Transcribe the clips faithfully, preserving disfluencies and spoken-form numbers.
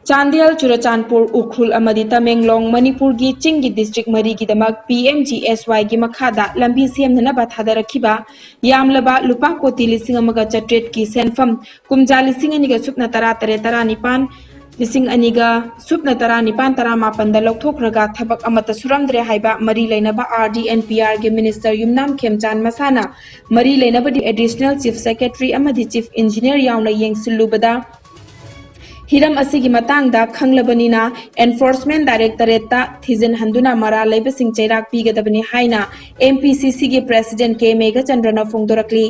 ꯆꯥꯟꯗꯦꯜ, ꯆꯨꯔꯆꯥꯟꯄꯨꯔ, ꯎꯈ꯭ꯔꯨꯜ ꯑꯃꯗꯤ ꯇꯃꯦꯡꯂꯣꯡ, ꯃꯅꯤꯄꯨꯔꯒꯤ ꯆꯤꯡꯒꯤ ꯗꯤꯁꯇ꯭ꯔꯤꯛ ꯃꯔꯤꯒꯤꯗꯃꯛ ꯄꯤ ꯑꯦꯝ ꯖꯤ ꯑꯦꯁ ꯋꯥꯏꯒꯤ ꯃꯈꯥꯗ ꯂꯝꯕꯤ ꯁꯦꯝꯅꯅꯕ ꯊꯥꯗꯔꯛꯈꯤꯕ ꯌꯥꯝꯂꯕ ꯂꯨꯄꯥ ꯀꯣꯇꯤ ꯂꯤꯁꯤꯡ ꯑꯃꯒ ꯆꯥꯇ꯭ꯔꯦꯠꯀꯤ ꯁꯦꯟꯐꯝ ꯀꯨꯝꯖꯥ ꯂꯤꯁꯤꯡ ꯑꯅꯤꯒ ꯁꯨꯞꯅ ꯇꯔꯥ ꯇꯔꯦꯠ ꯇꯔꯥ ꯅꯤꯄꯥꯟ, ꯂꯤꯁꯤꯡ ꯑꯅꯤꯒ ꯁꯨꯞꯅ ꯇꯔꯥ ꯅꯤꯄꯥꯟ ꯇꯔꯥ ꯃꯥꯄꯟꯗ ꯂꯧꯊꯣꯛꯈ꯭ꯔꯒ ꯊꯕꯛ ꯑꯃꯠꯇ ꯁꯨꯔꯝꯗ꯭ꯔꯦ ꯍꯥꯏꯕ ꯃꯔꯤ ꯂꯩꯅꯕ ꯑꯥꯔ ꯗꯤ ꯑꯦꯟ ꯄꯤ ꯑꯥꯔꯒꯤ ꯃꯤꯅꯤꯁꯇꯔ ꯌꯨꯝꯅꯥꯝ ꯈꯦꯝꯆꯥꯟ ꯃꯁꯥꯅ ꯃꯔꯤ ꯂꯩꯅꯕꯗꯤ ꯑꯦꯗꯤꯁꯅꯦꯜ ꯆꯤꯐ ꯁꯦꯀ꯭ꯔꯦꯇꯔꯤ ꯑꯃꯗꯤ ꯆꯤꯐ ꯏꯟꯖꯤꯅꯤꯌꯔ ꯌꯥꯎꯅ ꯌꯦꯡꯁꯤꯜꯂꯨꯕꯗ ꯍꯤꯔꯝ ꯑꯁꯤꯒꯤ ꯃꯇꯥꯡꯗ ꯈꯪꯂꯕꯅꯤꯅ ꯑꯦꯟꯐꯣꯔꯁꯃꯦꯟ ꯗꯥꯏꯔꯦꯛꯇꯣꯔꯦꯠꯇ ꯊꯤꯖꯤꯟꯍꯟꯗꯨꯅ ꯃꯔꯥꯜ ꯂꯩꯕꯁꯤꯡ ꯆꯩꯔꯥꯛ ꯄꯤꯒꯗꯕꯅꯤ ꯍꯥꯏꯅ ꯑꯦꯝ ꯄꯤ ꯁꯤ ꯁꯤꯒꯤ ꯄ꯭ꯔꯦꯁꯤꯗꯦꯟ ꯀꯦ ꯃꯦꯘꯆꯟꯗ꯭ꯔꯅ ꯐꯣꯡꯗꯣꯔꯛꯂꯤ꯫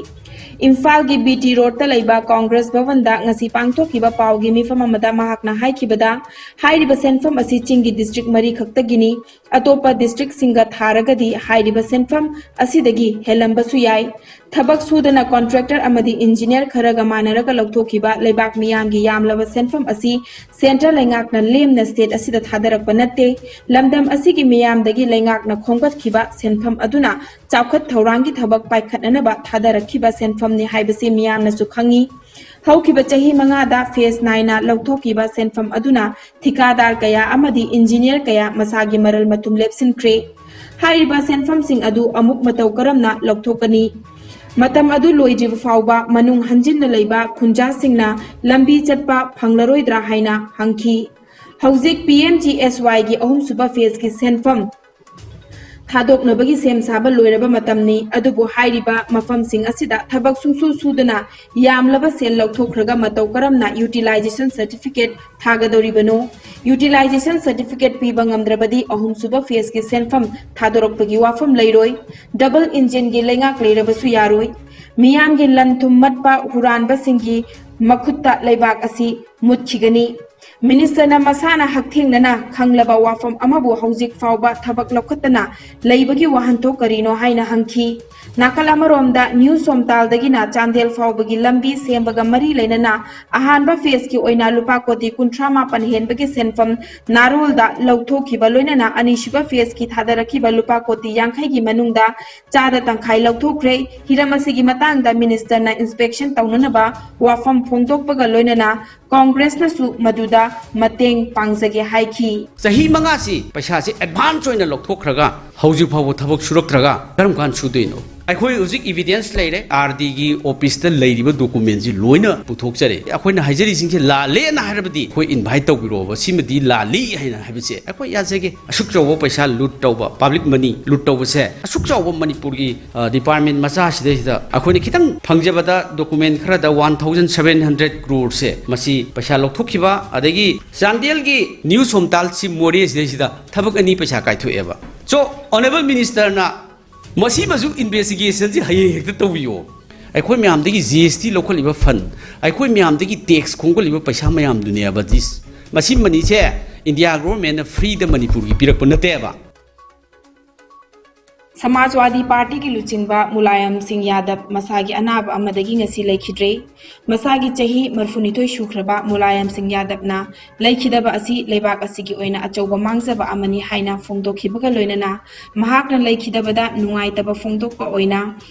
ꯏꯝꯐꯥꯜꯒꯤ ꯕꯤ ꯇꯤ ꯔꯣꯗꯇ ꯂꯩꯕ ꯀꯣꯡꯒ꯭ꯔꯦꯁ ꯚꯕꯟꯗ ꯉꯁꯤ ꯄꯥꯡꯊꯣꯛꯈꯤꯕ ꯄꯥꯎꯒꯤ ꯃꯤꯐꯝ ꯑꯃꯗ ꯃꯍꯥꯛꯅ ꯍꯥꯏꯈꯤꯕꯗ, ꯍꯥꯏꯔꯤꯕ ꯁꯦꯟꯐꯝ ꯑꯁꯤ ꯆꯤꯡꯒꯤ ꯗꯤꯁꯇ꯭ꯔꯤꯛ ꯃꯔꯤ ꯈꯛꯇꯒꯤꯅꯤ, ꯑꯇꯣꯞꯄ ꯗꯤꯁꯇ꯭ꯔꯤꯛꯁꯤꯡꯒ ꯊꯥꯔꯒꯗꯤ ꯍꯥꯏꯔꯤꯕ ꯁꯦꯟꯐꯝ ꯑꯁꯤꯗꯒꯤ ꯍꯦꯜꯂꯝꯕꯁꯨ ꯌꯥꯏ꯫ ꯊꯕꯛ ꯁꯨꯗꯅ ꯀꯣꯟꯇ꯭ꯔꯦꯛꯇꯔ ꯑꯃꯗꯤ ꯏꯟꯖꯤꯅꯤꯌꯔ ꯈꯔꯒ ꯃꯥꯟꯅꯔꯒ ꯂꯧꯊꯣꯛꯈꯤꯕ ꯂꯩꯕꯥꯛ ꯃꯤꯌꯥꯝꯒꯤ ꯌꯥꯝꯂꯕ ꯁꯦꯟꯐꯝ ꯑꯁꯤ ꯁꯦꯟꯇ꯭ꯔꯦꯜ ꯂꯩꯉꯥꯛꯅ ꯂꯦꯝꯅ ꯁ꯭ꯇꯦꯠ ꯑꯁꯤꯗ ꯊꯥꯗꯔꯛꯄ ꯅꯠꯇꯦ꯫ ꯂꯝꯗꯝ ꯑꯁꯤꯒꯤ ꯃꯤꯌꯥꯝꯗꯒꯤ ꯂꯩꯉꯥꯛꯅ ꯈꯣꯝꯒꯠꯈꯤꯕ ꯁꯦꯟꯐꯝ ꯑꯗꯨꯅ ꯆꯥꯎꯈꯠ ꯊꯧꯔꯥꯡꯒꯤ ꯊꯕꯛ ꯄꯥꯏꯈꯠꯅꯅꯕ ꯊꯥꯗꯔꯛꯈꯤꯕ ꯁꯦꯟꯐꯝꯅꯤ ꯍꯥꯏꯕꯁꯤ ꯃꯤꯌꯥꯝꯅꯁꯨ ꯈꯪꯏ꯫ ꯍꯧꯈꯤꯕ ꯆꯍꯤ ꯃꯉꯥꯗ ꯐꯦꯖ ꯅꯥꯏꯅ ꯂꯧꯊꯣꯛꯈꯤꯕ ꯁꯦꯟꯐꯝ ꯑꯗꯨꯅ ꯊꯤꯀꯥꯗꯥꯔ ꯀꯌꯥ ꯑꯃꯗꯤ ꯏꯟꯖꯤꯅꯤꯌꯔ ꯀꯌꯥ ꯃꯁꯥꯒꯤ ꯃꯔꯜ ꯃꯊꯨꯝ ꯂꯦꯞꯁꯤꯟꯈ꯭ꯔꯦ꯫ ꯍꯥꯏꯔꯤꯕ ꯁꯦꯟꯐꯝꯁꯤꯡ ꯑꯗꯨ ꯑꯃꯨꯛ ꯃꯇꯧ ꯀꯔꯝꯅ ꯂꯧꯊꯣꯛꯀꯅꯤ? ꯃꯇꯝ ꯑꯗꯨ ꯂꯣꯏꯗ꯭ꯔꯤꯕ ꯐꯥꯎꯕ ꯃꯅꯨꯡ ꯍꯟꯖꯤꯟꯅ ꯂꯩꯕ ꯈꯨꯟꯖꯥꯁꯤꯡꯅ ꯂꯝꯕꯤ ꯆꯠꯄ ꯐꯪꯂꯔꯣꯏꯗ꯭ꯔꯥ ꯍꯥꯏꯅ ꯍꯪꯈꯤ꯫ ꯍꯧꯖꯤꯛ ꯄꯤ ꯑꯦꯝ ꯖꯤ ꯑꯦꯁ ꯋꯥꯏꯒꯤ ꯑꯍꯨꯝꯁꯨꯕ ꯐꯦꯖꯀꯤ ꯁꯦꯟꯐꯝ ꯊꯥꯗꯣꯛꯅꯕꯒꯤ ꯁꯦꯝ ꯁꯥꯕ ꯂꯣꯏꯔꯕ ꯃꯇꯝꯅꯤ, ꯑꯗꯨꯕꯨ ꯍꯥꯏꯔꯤꯕ ꯃꯐꯝꯁꯤꯡ ꯑꯁꯤꯗ ꯊꯕꯛ ꯁꯨꯡꯁꯨ ꯁꯨꯗꯅ ꯌꯥꯝꯂꯕ ꯁꯦꯜ ꯂꯧꯊꯣꯛꯈ꯭ꯔꯒ ꯃꯇꯧ ꯀꯔꯝꯅ ꯌꯨꯇꯤꯂꯥꯏꯖꯦꯁꯟ ꯁꯔꯇꯤꯐꯤꯀꯦꯠ ꯊꯥꯒꯗꯧꯔꯤꯕꯅꯣ? ꯌꯨꯇꯤꯂꯥꯏꯖꯦꯁꯟ ꯁꯔꯇꯤꯐꯤꯀꯦꯠ ꯄꯤꯕ ꯉꯝꯗ꯭ꯔꯕꯗꯤ ꯑꯍꯨꯝꯁꯨꯕ ꯐꯦꯖꯀꯤ ꯁꯦꯟꯐꯝ ꯊꯥꯗꯣꯔꯛꯄꯒꯤ ꯋꯥꯐꯝ ꯂꯩꯔꯣꯏ꯫ ꯗꯕꯜ ꯏꯟꯖꯤꯟꯒꯤ ꯂꯩꯉꯥꯛ ꯂꯩꯔꯕꯁꯨ ꯌꯥꯔꯣꯏ꯫ ꯃꯤꯌꯥꯝꯒꯤ ꯂꯟ ꯊꯨꯝ ꯃꯠꯄ ꯍꯨꯔꯥꯟꯕꯁꯤꯡꯒꯤ ꯃꯈꯨꯠꯇ ꯂꯩꯕꯥꯛ ꯑꯁꯤ ꯃꯨꯠꯈꯤꯒꯅꯤ꯫ ꯃꯤꯅꯤꯁꯇꯔꯅ ꯃꯁꯥꯅ ꯍꯛꯊꯦꯡꯅꯅ ꯈꯪꯂꯕ ꯋꯥꯐꯝ ꯑꯃꯕꯨ ꯍꯧꯖꯤꯛ ꯐꯥꯎꯕ ꯊꯕꯛ ꯂꯧꯈꯠꯇꯅ ꯂꯩꯕꯒꯤ ꯋꯥꯍꯟꯊꯣꯛ ꯀꯔꯤꯅꯣ ꯍꯥꯏꯅ ꯍꯪꯈꯤ꯫ ꯅꯥꯀꯜ ꯑꯃꯔꯣꯝꯗ ꯅ꯭ꯌꯨ ꯁꯣꯝꯇꯥꯜꯗꯒꯤꯅ ꯆꯥꯟꯗꯦꯜ ꯐꯥꯎꯕꯒꯤ ꯂꯝꯕꯤ ꯁꯦꯝꯕꯒ ꯃꯔꯤ ꯂꯩꯅꯅ ꯑꯍꯥꯟꯕ ꯐꯦꯖꯀꯤ ꯑꯣꯏꯅ ꯂꯨꯄꯥ ꯀꯣꯇꯤ ꯀꯨꯟꯊ꯭ꯔꯥ ꯃꯥꯄꯟ ꯍꯦꯟꯕꯒꯤ ꯁꯦꯟꯐꯝ ꯅꯥꯔꯣꯜꯗ ꯂꯧꯊꯣꯛꯈꯤꯕ ꯂꯣꯏꯅꯅ ꯑꯅꯤꯁꯨꯕ ꯐꯦꯖꯀꯤ ꯊꯥꯗꯔꯛꯈꯤꯕ ꯂꯨꯄꯥ ꯀꯣꯇꯤ ꯌꯥꯡꯈꯩꯒꯤ ꯃꯅꯨꯡꯗ ꯆꯥꯗ ꯇꯪꯈꯥꯏ ꯂꯧꯊꯣꯛꯈ꯭ꯔꯦ꯫ ꯍꯤꯔꯝ ꯑꯁꯤꯒꯤ ꯃꯇꯥꯡꯗ ꯃꯤꯅꯤꯁꯇꯔꯅ ꯏꯟꯁꯄꯦꯛꯁꯟ ꯇꯧꯅꯅꯕ ꯋꯥꯐꯝ ꯐꯣꯡꯗꯣꯛꯄꯒ ꯂꯣꯏꯅꯅ ꯀꯣꯡꯒ꯭ꯔꯦꯁꯅꯁꯨ ꯃꯗꯨꯗ ꯃꯇꯦꯡ ꯄꯥꯡꯖꯒꯦ ꯍꯥꯏꯈꯤ꯫ ꯆꯍꯤ ꯃꯉꯥꯁꯤ ꯄꯩꯁꯥꯁꯤ ꯑꯦꯗꯚꯥꯟꯁ ꯑꯣꯏꯅ ꯂꯧꯊꯣꯛꯈ꯭ꯔꯒ ꯍꯧꯖꯤꯛ ꯐꯥꯎꯕ ꯊꯕꯛ ꯁꯨꯔꯛꯇ꯭ꯔꯒ ꯀꯔꯝ ꯀꯥꯟꯗ ꯁꯨꯗꯣꯏꯅꯣ? ꯑꯩꯈꯣꯏ ꯍꯧꯖꯤꯛ ꯏꯚꯤꯗꯦꯟꯁ ꯂꯩꯔꯦ, ꯑꯥꯔ ꯗꯤꯒꯤ ꯑꯣꯐꯤꯁꯇ ꯂꯩꯔꯤꯕ ꯗꯣꯀꯨꯃꯦꯟꯁꯤ ꯂꯣꯏꯅ ꯄꯨꯊꯣꯛꯆꯔꯦ꯫ ꯑꯩꯈꯣꯏꯅ ꯍꯥꯏꯖꯔꯤꯁꯤꯡꯁꯦ ꯂꯥꯜꯂꯦꯅ ꯍꯥꯏꯔꯕꯗꯤ ꯑꯩꯈꯣꯏ ꯏꯟꯚꯥꯏꯠ ꯇꯧꯕꯤꯔꯛꯑꯣꯕ, ꯁꯤꯃꯗꯤ ꯂꯥꯜꯂꯤ ꯍꯥꯏꯅ ꯍꯥꯏꯕꯁꯦ ꯑꯩꯈꯣꯏ ꯌꯥꯖꯒꯦ꯫ ꯑꯁꯨꯛ ꯆꯥꯎꯕ ꯄꯩꯁꯥ ꯂꯨꯠ ꯇꯧꯕ, ꯄꯕ꯭ꯂꯤꯛ ꯃꯅꯤ ꯂꯨꯠ ꯇꯧꯕꯁꯦ, ꯑꯁꯨꯛ ꯆꯥꯎꯕ ꯃꯅꯤꯄꯨꯔꯒꯤ ꯗꯤꯄꯥꯔꯠꯃꯦꯟ ꯃꯆꯥꯁꯤꯗꯩꯁꯤꯗ ꯑꯩꯈꯣꯏꯅ ꯈꯤꯇꯪ ꯐꯪꯖꯕꯗ ꯗꯣꯀꯨꯃꯦꯟ ꯈꯔꯗ ꯋꯥꯟ ꯊꯥꯎꯖꯟ ꯁꯚꯦꯟ ꯍꯟꯗ꯭ꯔꯦꯠ ꯀ꯭ꯔꯣꯔꯁꯦ ꯃꯁꯤ ꯄꯩꯁꯥ ꯂꯧꯊꯣꯛꯈꯤꯕ, ꯑꯗꯒꯤ ꯆꯥꯟꯗꯦꯜꯒꯤ ꯅ꯭ꯌꯨ ꯁꯣꯝꯇꯥꯜ ꯁꯤ ꯃꯣꯔꯦ ꯁꯤꯗꯩꯁꯤꯗ ꯊꯕꯛ ꯑꯅꯤ ꯄꯩꯁꯥ ꯀꯥꯏꯊꯣꯛꯑꯦꯕ꯫ ꯁꯣ ꯑꯣꯅꯔꯦꯕꯜ ꯃꯤꯅꯤꯁꯇꯔꯅ ꯃꯁꯤꯃꯁꯨ ꯏꯟꯚꯦꯁꯇꯤꯒꯦꯁꯟꯁꯤ ꯍꯌꯦꯡ ꯍꯦꯛꯇ ꯇꯧꯕꯤꯌꯣ꯫ ꯑꯩꯈꯣꯏ ꯃꯌꯥꯝꯗꯒꯤ ꯖꯤ ꯑꯦꯁ ꯇꯤ ꯂꯧꯈꯠꯂꯤꯕ ꯐꯟ, ꯑꯩꯈꯣꯏ ꯃꯌꯥꯝꯗꯒꯤ ꯇꯦꯛꯁ ꯈꯣꯝꯒꯠꯂꯤꯕ ꯄꯩꯁꯥ ꯃꯌꯥꯝꯗꯨꯅꯦꯕ ꯗꯤꯁ ꯃꯁꯤ ꯃꯅꯤꯁꯦ ꯏꯟꯗꯤꯌꯥ ꯒꯣꯚꯔꯟꯃꯦꯟꯠꯅ ꯐ꯭ꯔꯤꯗ ꯃꯅꯤꯄꯨꯔꯒꯤ ꯄꯤꯔꯛꯄ ꯅꯠꯇꯦꯕ꯫ ꯁꯃꯥꯖꯋꯥꯗꯤ ꯄꯥꯔꯇꯤꯒꯤ ꯂꯨꯆꯤꯡꯕ ꯃꯨꯂꯥꯌꯝ ꯁꯤꯡ ꯌꯥꯗꯕ ꯃꯁꯥꯒꯤ ꯑꯅꯥꯕ ꯑꯃꯗꯒꯤ ꯉꯁꯤ ꯂꯩꯈꯤꯗ꯭ꯔꯦ꯫ ꯃꯁꯥꯒꯤ ꯆꯍꯤ ꯃꯔꯤꯐꯨꯅꯤꯊꯣꯏ ꯁꯨꯈ꯭ꯔꯕ ꯃꯨꯂꯥꯌꯝ ꯁꯤꯡ ꯌꯥꯗꯕꯅ ꯂꯩꯈꯤꯗꯕ ꯑꯁꯤ ꯂꯩꯕꯥꯛ ꯑꯁꯤꯒꯤ ꯑꯣꯏꯅ ꯑꯆꯧꯕ ꯃꯥꯡꯖꯕ ꯑꯃꯅꯤ ꯍꯥꯏꯅ ꯐꯣꯡꯗꯣꯛꯈꯤꯕꯒ ꯂꯣꯏꯅꯅ ꯃꯍꯥꯛꯅ ꯂꯩꯈꯤꯗꯕꯗ ꯅꯨꯡꯉꯥꯏꯇꯕ ꯐꯣꯡꯗꯣꯛꯄ ꯑꯣꯏꯅ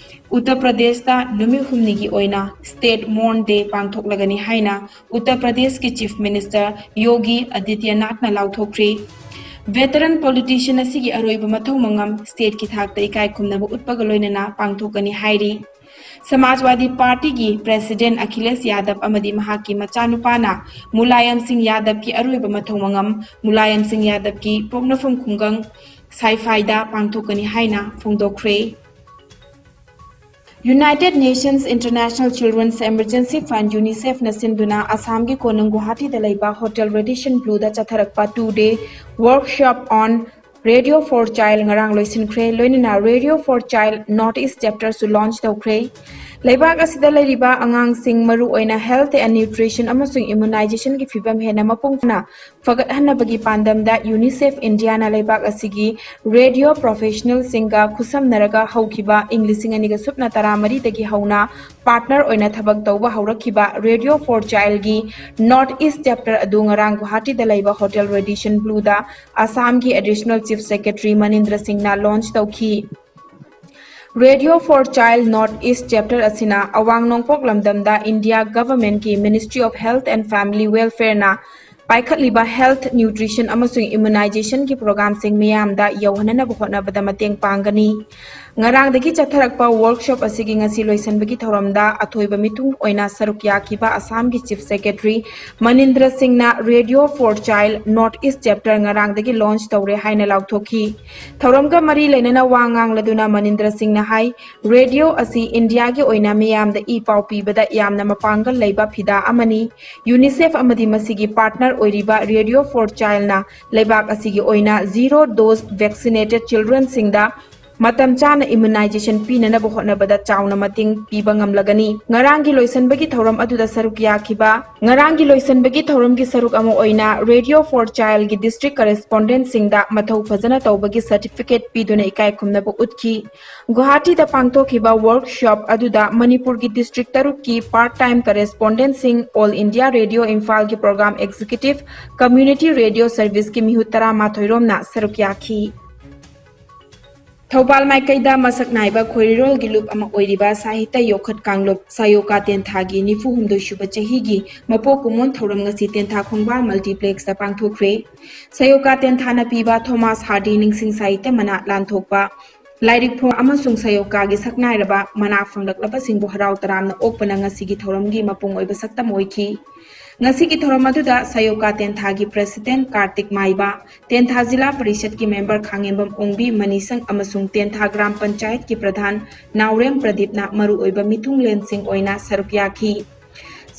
ꯎꯠꯇꯔ ꯄ꯭ꯔꯗꯦꯁꯇ ꯅꯨꯃꯤꯠ ꯍꯨꯝꯅꯤꯒꯤ ꯑꯣꯏꯅ ꯁ꯭ꯇꯦꯠ ꯃꯣꯔꯟ ꯗꯦ ꯄꯥꯡꯊꯣꯛꯂꯒꯅꯤ ꯍꯥꯏꯅ ꯎꯠꯇꯔ ꯄ꯭ꯔꯗꯦꯁꯀꯤ ꯆꯤꯐ ꯃꯤꯅꯤꯁꯇꯔ ꯌꯣꯒꯤ ꯑꯗꯤꯇ꯭ꯌꯅꯥꯊꯅ ꯂꯥꯎꯊꯣꯛꯈ꯭ꯔꯦ꯫ ꯚꯦꯇꯔꯟ ꯄꯣꯂꯤꯇꯤꯁꯤꯌꯟ ꯑꯁꯤꯒꯤ ꯑꯔꯣꯏꯕ ꯃꯊꯧ ꯃꯉꯝ ꯁ꯭ꯇꯦꯠꯀꯤ ꯊꯥꯛꯇ ꯏꯀꯥꯏ ꯈꯨꯝꯅꯕ ꯎꯠꯄꯒ ꯂꯣꯏꯅꯅ ꯄꯥꯡꯊꯣꯛꯀꯅꯤ ꯍꯥꯏꯔꯤ꯫ ꯁꯃꯥꯖꯋꯥꯗꯤ ꯄꯥꯔꯇꯤꯒꯤ ꯄ꯭ꯔꯦꯁꯤꯗꯦꯟꯠ ꯑꯈꯤꯂꯦꯁ ꯌꯥꯗꯕ ꯑꯃꯗꯤ ꯃꯍꯥꯛꯀꯤ ꯃꯆꯥꯅꯨꯄꯥꯅ ꯃꯨꯂꯥꯌꯝ ꯁꯤꯡ ꯌꯥꯗꯕꯀꯤ ꯑꯔꯣꯏꯕ ꯃꯊꯧ ꯃꯉꯝ ꯃꯨꯂꯥꯌꯝ ꯁꯤꯡ ꯌꯥꯗꯕꯀꯤ ꯄꯣꯛꯅꯐꯝ ꯈꯨꯡꯒꯪ ꯁꯥꯏꯐꯥꯏꯗ ꯄꯥꯡꯊꯣꯛꯀꯅꯤ ꯍꯥꯏꯅ ꯐꯣꯡꯗꯣꯛꯈ꯭ꯔꯦ꯫ United Nations International Children's Emergency Fund, ꯌꯨꯅꯤꯁꯦꯐꯅ ꯁꯤꯟꯗꯨꯅ ꯑꯁꯥꯝꯒꯤ ꯀꯣꯅꯨꯡ ꯒꯨꯋꯥꯍꯥꯇꯤꯗ ꯂꯩꯕ hotel ꯔꯦꯗꯤꯁꯟ ꯕ꯭ꯂꯨꯗ ꯆꯠꯊꯔꯛꯄ two day workshop on Radio for Child ꯉꯔꯥꯡ ꯂꯣꯏꯁꯤꯟꯈ꯭ꯔꯦ꯫ ꯂꯣꯏꯅꯅ Radio for Child North East Chapterꯁꯨ launch ꯇꯧꯈ꯭ꯔꯦ꯫ ꯂꯩꯕꯥꯛ ꯑꯁꯤꯗ ꯂꯩꯔꯤꯕ ꯑꯉꯥꯡꯁꯤꯡ ꯃꯔꯨꯑꯣꯏꯅ health and nutrition ꯑꯃꯁꯨꯡ immunizationꯒꯤ ꯐꯤꯕꯝ ꯍꯦꯟꯅ ꯃꯄꯨꯡ ꯐꯥꯅ ꯐꯒꯠꯍꯟꯅꯕꯒꯤ ꯄꯥꯟꯗꯝꯗ ꯌꯨꯅꯤꯁꯦꯐ ꯏꯟꯗꯤꯌꯥꯅ ꯂꯩꯕꯥꯛ ꯑꯁꯤꯒꯤ ꯔꯦꯗꯤꯑꯣ ꯄ꯭ꯔꯣꯐꯦꯁꯅꯦꯜꯁꯤꯡꯒ ꯈꯨꯠꯁꯝꯅꯔꯒ ꯍꯧꯈꯤꯕ ꯏꯪ ꯂꯤꯁꯤꯡ ꯑꯅꯤꯒ ꯁꯨꯞꯅ ꯇꯔꯥꯃꯔꯤꯗꯒꯤ ꯍꯧꯅ ꯄꯥꯔꯠꯅꯔ ꯑꯣꯏꯅ ꯊꯕꯛ ꯇꯧꯕ ꯍꯧꯔꯛꯈꯤꯕ Radio for Childꯒꯤ North East Chapter ꯑꯗꯨ ꯉꯔꯥꯡ ꯒꯨꯋꯥꯍꯥꯇꯤꯗ ꯂꯩꯕ ꯍꯣꯇꯦꯜ ꯔꯦꯗꯤꯁꯟ ꯕ꯭ꯂꯨꯗ ꯑꯁꯥꯝꯒꯤ ꯑꯦꯗꯤꯁꯅꯦꯜ ꯆꯤꯐ ꯁꯦꯀ꯭ꯔꯦꯇꯔꯤ ꯃꯅꯤꯟꯗ꯭ꯔ ꯁꯤꯡꯅ launch ꯇꯧꯈꯤ꯫ Radio for Child North East Chapter ꯑꯁꯤꯅ ꯑꯋꯥꯡ ꯅꯣꯡꯄꯣꯛ ꯂꯝꯗꯝꯗ India Government ꯀꯤ Ministry of Health and Family Welfare ꯅ ꯄꯥꯏꯈꯠꯂꯤꯕ health, nutrition ꯑꯃꯁꯨꯡ immunization ꯒꯤ program ꯁꯤꯡ ꯃꯤꯌꯥꯝꯗ ꯌꯧꯍꯟꯅꯅꯕ ꯍꯣꯠꯅꯕꯗ ꯃꯇꯦꯡ ꯄꯥꯡꯒꯅꯤ꯫ ꯉꯔꯥꯡꯗꯒꯤ ꯆꯠꯊꯔꯛꯄ workshop ꯑꯁꯤꯒꯤ ꯉꯁꯤ ꯂꯣꯏꯁꯤꯟꯕꯒꯤ ꯊꯧꯔꯝꯗ ꯑꯊꯣꯏꯕ ꯃꯤꯊꯨꯡ ꯑꯣꯏꯅ ꯁꯔꯨꯛ ꯌꯥꯈꯤꯕ ꯑꯁꯥꯝꯒꯤ Chief Secretary ꯃꯅꯤꯟꯗ꯭ꯔ ꯁꯤꯡꯅ Radio for Child North East Chapter ꯉꯔꯥꯡꯗꯒꯤ launch ꯇꯧꯔꯦ ꯍꯥꯏꯅ ꯂꯥꯎꯊꯣꯛꯈꯤ꯫ ꯊꯧꯔꯝꯒ ꯃꯔꯤ ꯂꯩꯅꯅ ꯋꯥ ꯉꯥꯡꯂꯗꯨꯅ ꯃꯅꯤꯟꯗ꯭ꯔ ꯁꯤꯡꯅ ꯍꯥꯏ, ꯔꯦꯗꯤꯑꯣ ꯑꯁꯤ ꯏꯟꯗꯤꯌꯥꯒꯤ ꯑꯣꯏꯅ ꯃꯤꯌꯥꯝꯗ ꯏ ꯄꯥꯎ ꯄꯤꯕꯗ ꯌꯥꯝꯅ ꯃꯄꯥꯡꯒꯜ ꯂꯩꯕ ꯐꯤꯗꯥ ꯑꯃꯅꯤ꯫ UNICEF ꯑꯃꯗꯤ ꯃꯁꯤꯒꯤ partner ꯑꯣꯏꯔꯤꯕ Radio for Child ꯅ ꯂꯩꯕꯥꯛ ꯑꯁꯤꯒꯤ ꯑꯣꯏꯅ zero dose vaccinated children ꯁꯤꯡꯗ ꯃꯇꯝ ꯆꯥꯅ immunization ꯄꯤꯅꯅꯕ ꯍꯣꯠꯅꯕꯗ ꯆꯥꯎꯅ ꯃꯇꯦꯡ ꯄꯤꯕ ꯉꯝꯂꯒꯅꯤ꯫ ꯉꯔꯥꯡꯒꯤ ꯂꯣꯏꯁꯤꯟꯕꯒꯤ ꯊꯧꯔꯝ ꯑꯗꯨꯗ ꯁꯔꯨꯛ ꯌꯥꯈꯤꯕ, ꯉꯔꯥꯡꯒꯤ ꯂꯣꯏꯁꯤꯟꯕꯒꯤ ꯊꯧꯔꯝꯒꯤ ꯁꯔꯨꯛ ꯑꯃ ꯑꯣꯏꯅ Radio for Child ꯒꯤ district correspondent ꯁꯤꯡꯗ ꯃꯊꯧ ꯐꯖꯅ ꯇꯧꯕꯒꯤ certificate ꯄꯤꯗꯨꯅ ꯏꯀꯥꯏ ꯈꯨꯝꯅꯕ ꯎꯠꯈꯤ꯫ ꯒꯨꯋꯥꯍꯥꯇꯤꯗ ꯄꯥꯡꯊꯣꯛꯈꯤꯕ workshop ꯑꯗꯨꯗ ꯃꯅꯤꯄꯨꯔꯒꯤ district ꯇꯔꯨꯛꯀꯤ part time correspondent ꯁꯤꯡ, All India Radio ꯏꯝꯐꯥꯜꯒꯤ program executive, community radio service ꯀꯤ ꯃꯤꯍꯨꯠ ꯇꯔꯥꯃꯥꯊꯣꯏ ꯔꯣꯝꯅ ꯁꯔꯨꯛ ꯌꯥꯈꯤ꯫ ꯊꯧꯕꯥꯜ ꯃꯥꯏꯀꯩꯗ ꯃꯁꯛ ꯅꯥꯏꯕ ꯈꯣꯏꯔꯤꯔꯣꯜꯒꯤ ꯂꯨꯞ ꯑꯃ ꯑꯣꯏꯔꯤꯕ ꯁꯥꯍꯤꯇ꯭ꯌ ꯌꯣꯛꯈꯠ ꯀꯥꯡꯂꯨꯞ ꯁꯥꯌꯣꯀꯥ ꯇꯦꯟꯊꯥꯒꯤ ꯅꯤꯐꯨ ꯍꯨꯝꯗꯣꯏ ꯁꯨꯕ ꯆꯍꯤꯒꯤ ꯃꯄꯣꯛ ꯀꯨꯝꯑꯣꯟ ꯊꯧꯔꯝ ꯉꯁꯤ ꯇꯦꯟꯊꯥ ꯈꯣꯡꯕꯥꯜ multiplex ꯇ ꯄꯥꯡꯊꯣꯛꯈ꯭ꯔꯦ꯫ ꯁꯥꯌꯣꯀꯥ ꯇꯦꯟꯊꯥꯅ ꯄꯤꯕ ꯊꯣꯃꯥꯁ ꯍꯥꯔꯗꯤ ꯅꯤꯡꯁꯤꯡ ꯁꯥꯍꯤꯇ꯭ꯌ ꯃꯅꯥ ꯂꯥꯟꯊꯣꯛꯄ, ꯂꯥꯏꯔꯤꯛ ꯐꯣꯡ ꯑꯃꯁꯨꯡ ꯁꯥꯌꯣꯀꯥꯒꯤ ꯁꯛꯅꯥꯏꯔꯕ ꯃꯅꯥ ꯐꯪꯂꯛꯂꯕꯁꯤꯡꯕꯨ ꯍꯔꯥꯎ ꯇꯔꯥꯝꯅ ꯑꯣꯛꯄꯅ ꯉꯁꯤꯒꯤ ꯊꯧꯔꯝꯒꯤ ꯃꯄꯨꯡ ꯑꯣꯏꯕ ꯁꯛꯇꯝ ꯑꯣꯏꯈꯤ꯫ ꯉꯁꯤꯒꯤ ꯊꯧꯔꯝ ꯑꯗꯨꯗ ꯁꯥꯌꯣꯀꯥ ꯇꯦꯟꯊꯥꯒꯤ president ꯀꯥꯔꯇꯤꯛ ꯃꯥꯏꯕ, ꯇꯦꯟꯊꯥ ꯖꯤꯂꯥ ꯄꯔꯤꯁꯠꯀꯤ member ꯈꯥꯉꯦꯝꯕꯝ ꯑꯣꯡꯕꯤ ꯃꯅꯤꯁꯪ ꯑꯃꯁꯨꯡ ꯇꯦꯟꯊꯥ ꯒ꯭ꯔꯥꯝ ꯄꯟꯆꯥꯌꯠꯀꯤ ꯄ꯭ꯔꯙꯥꯟ ꯅꯥꯎꯔꯦꯝ ꯄ꯭ꯔꯗꯤꯞꯅ ꯃꯔꯨꯑꯣꯏꯕ ꯃꯤꯊꯨꯡꯂꯦꯟꯁꯤꯡ ꯑꯣꯏꯅ ꯁꯔꯨꯛ ꯌꯥꯈꯤ꯫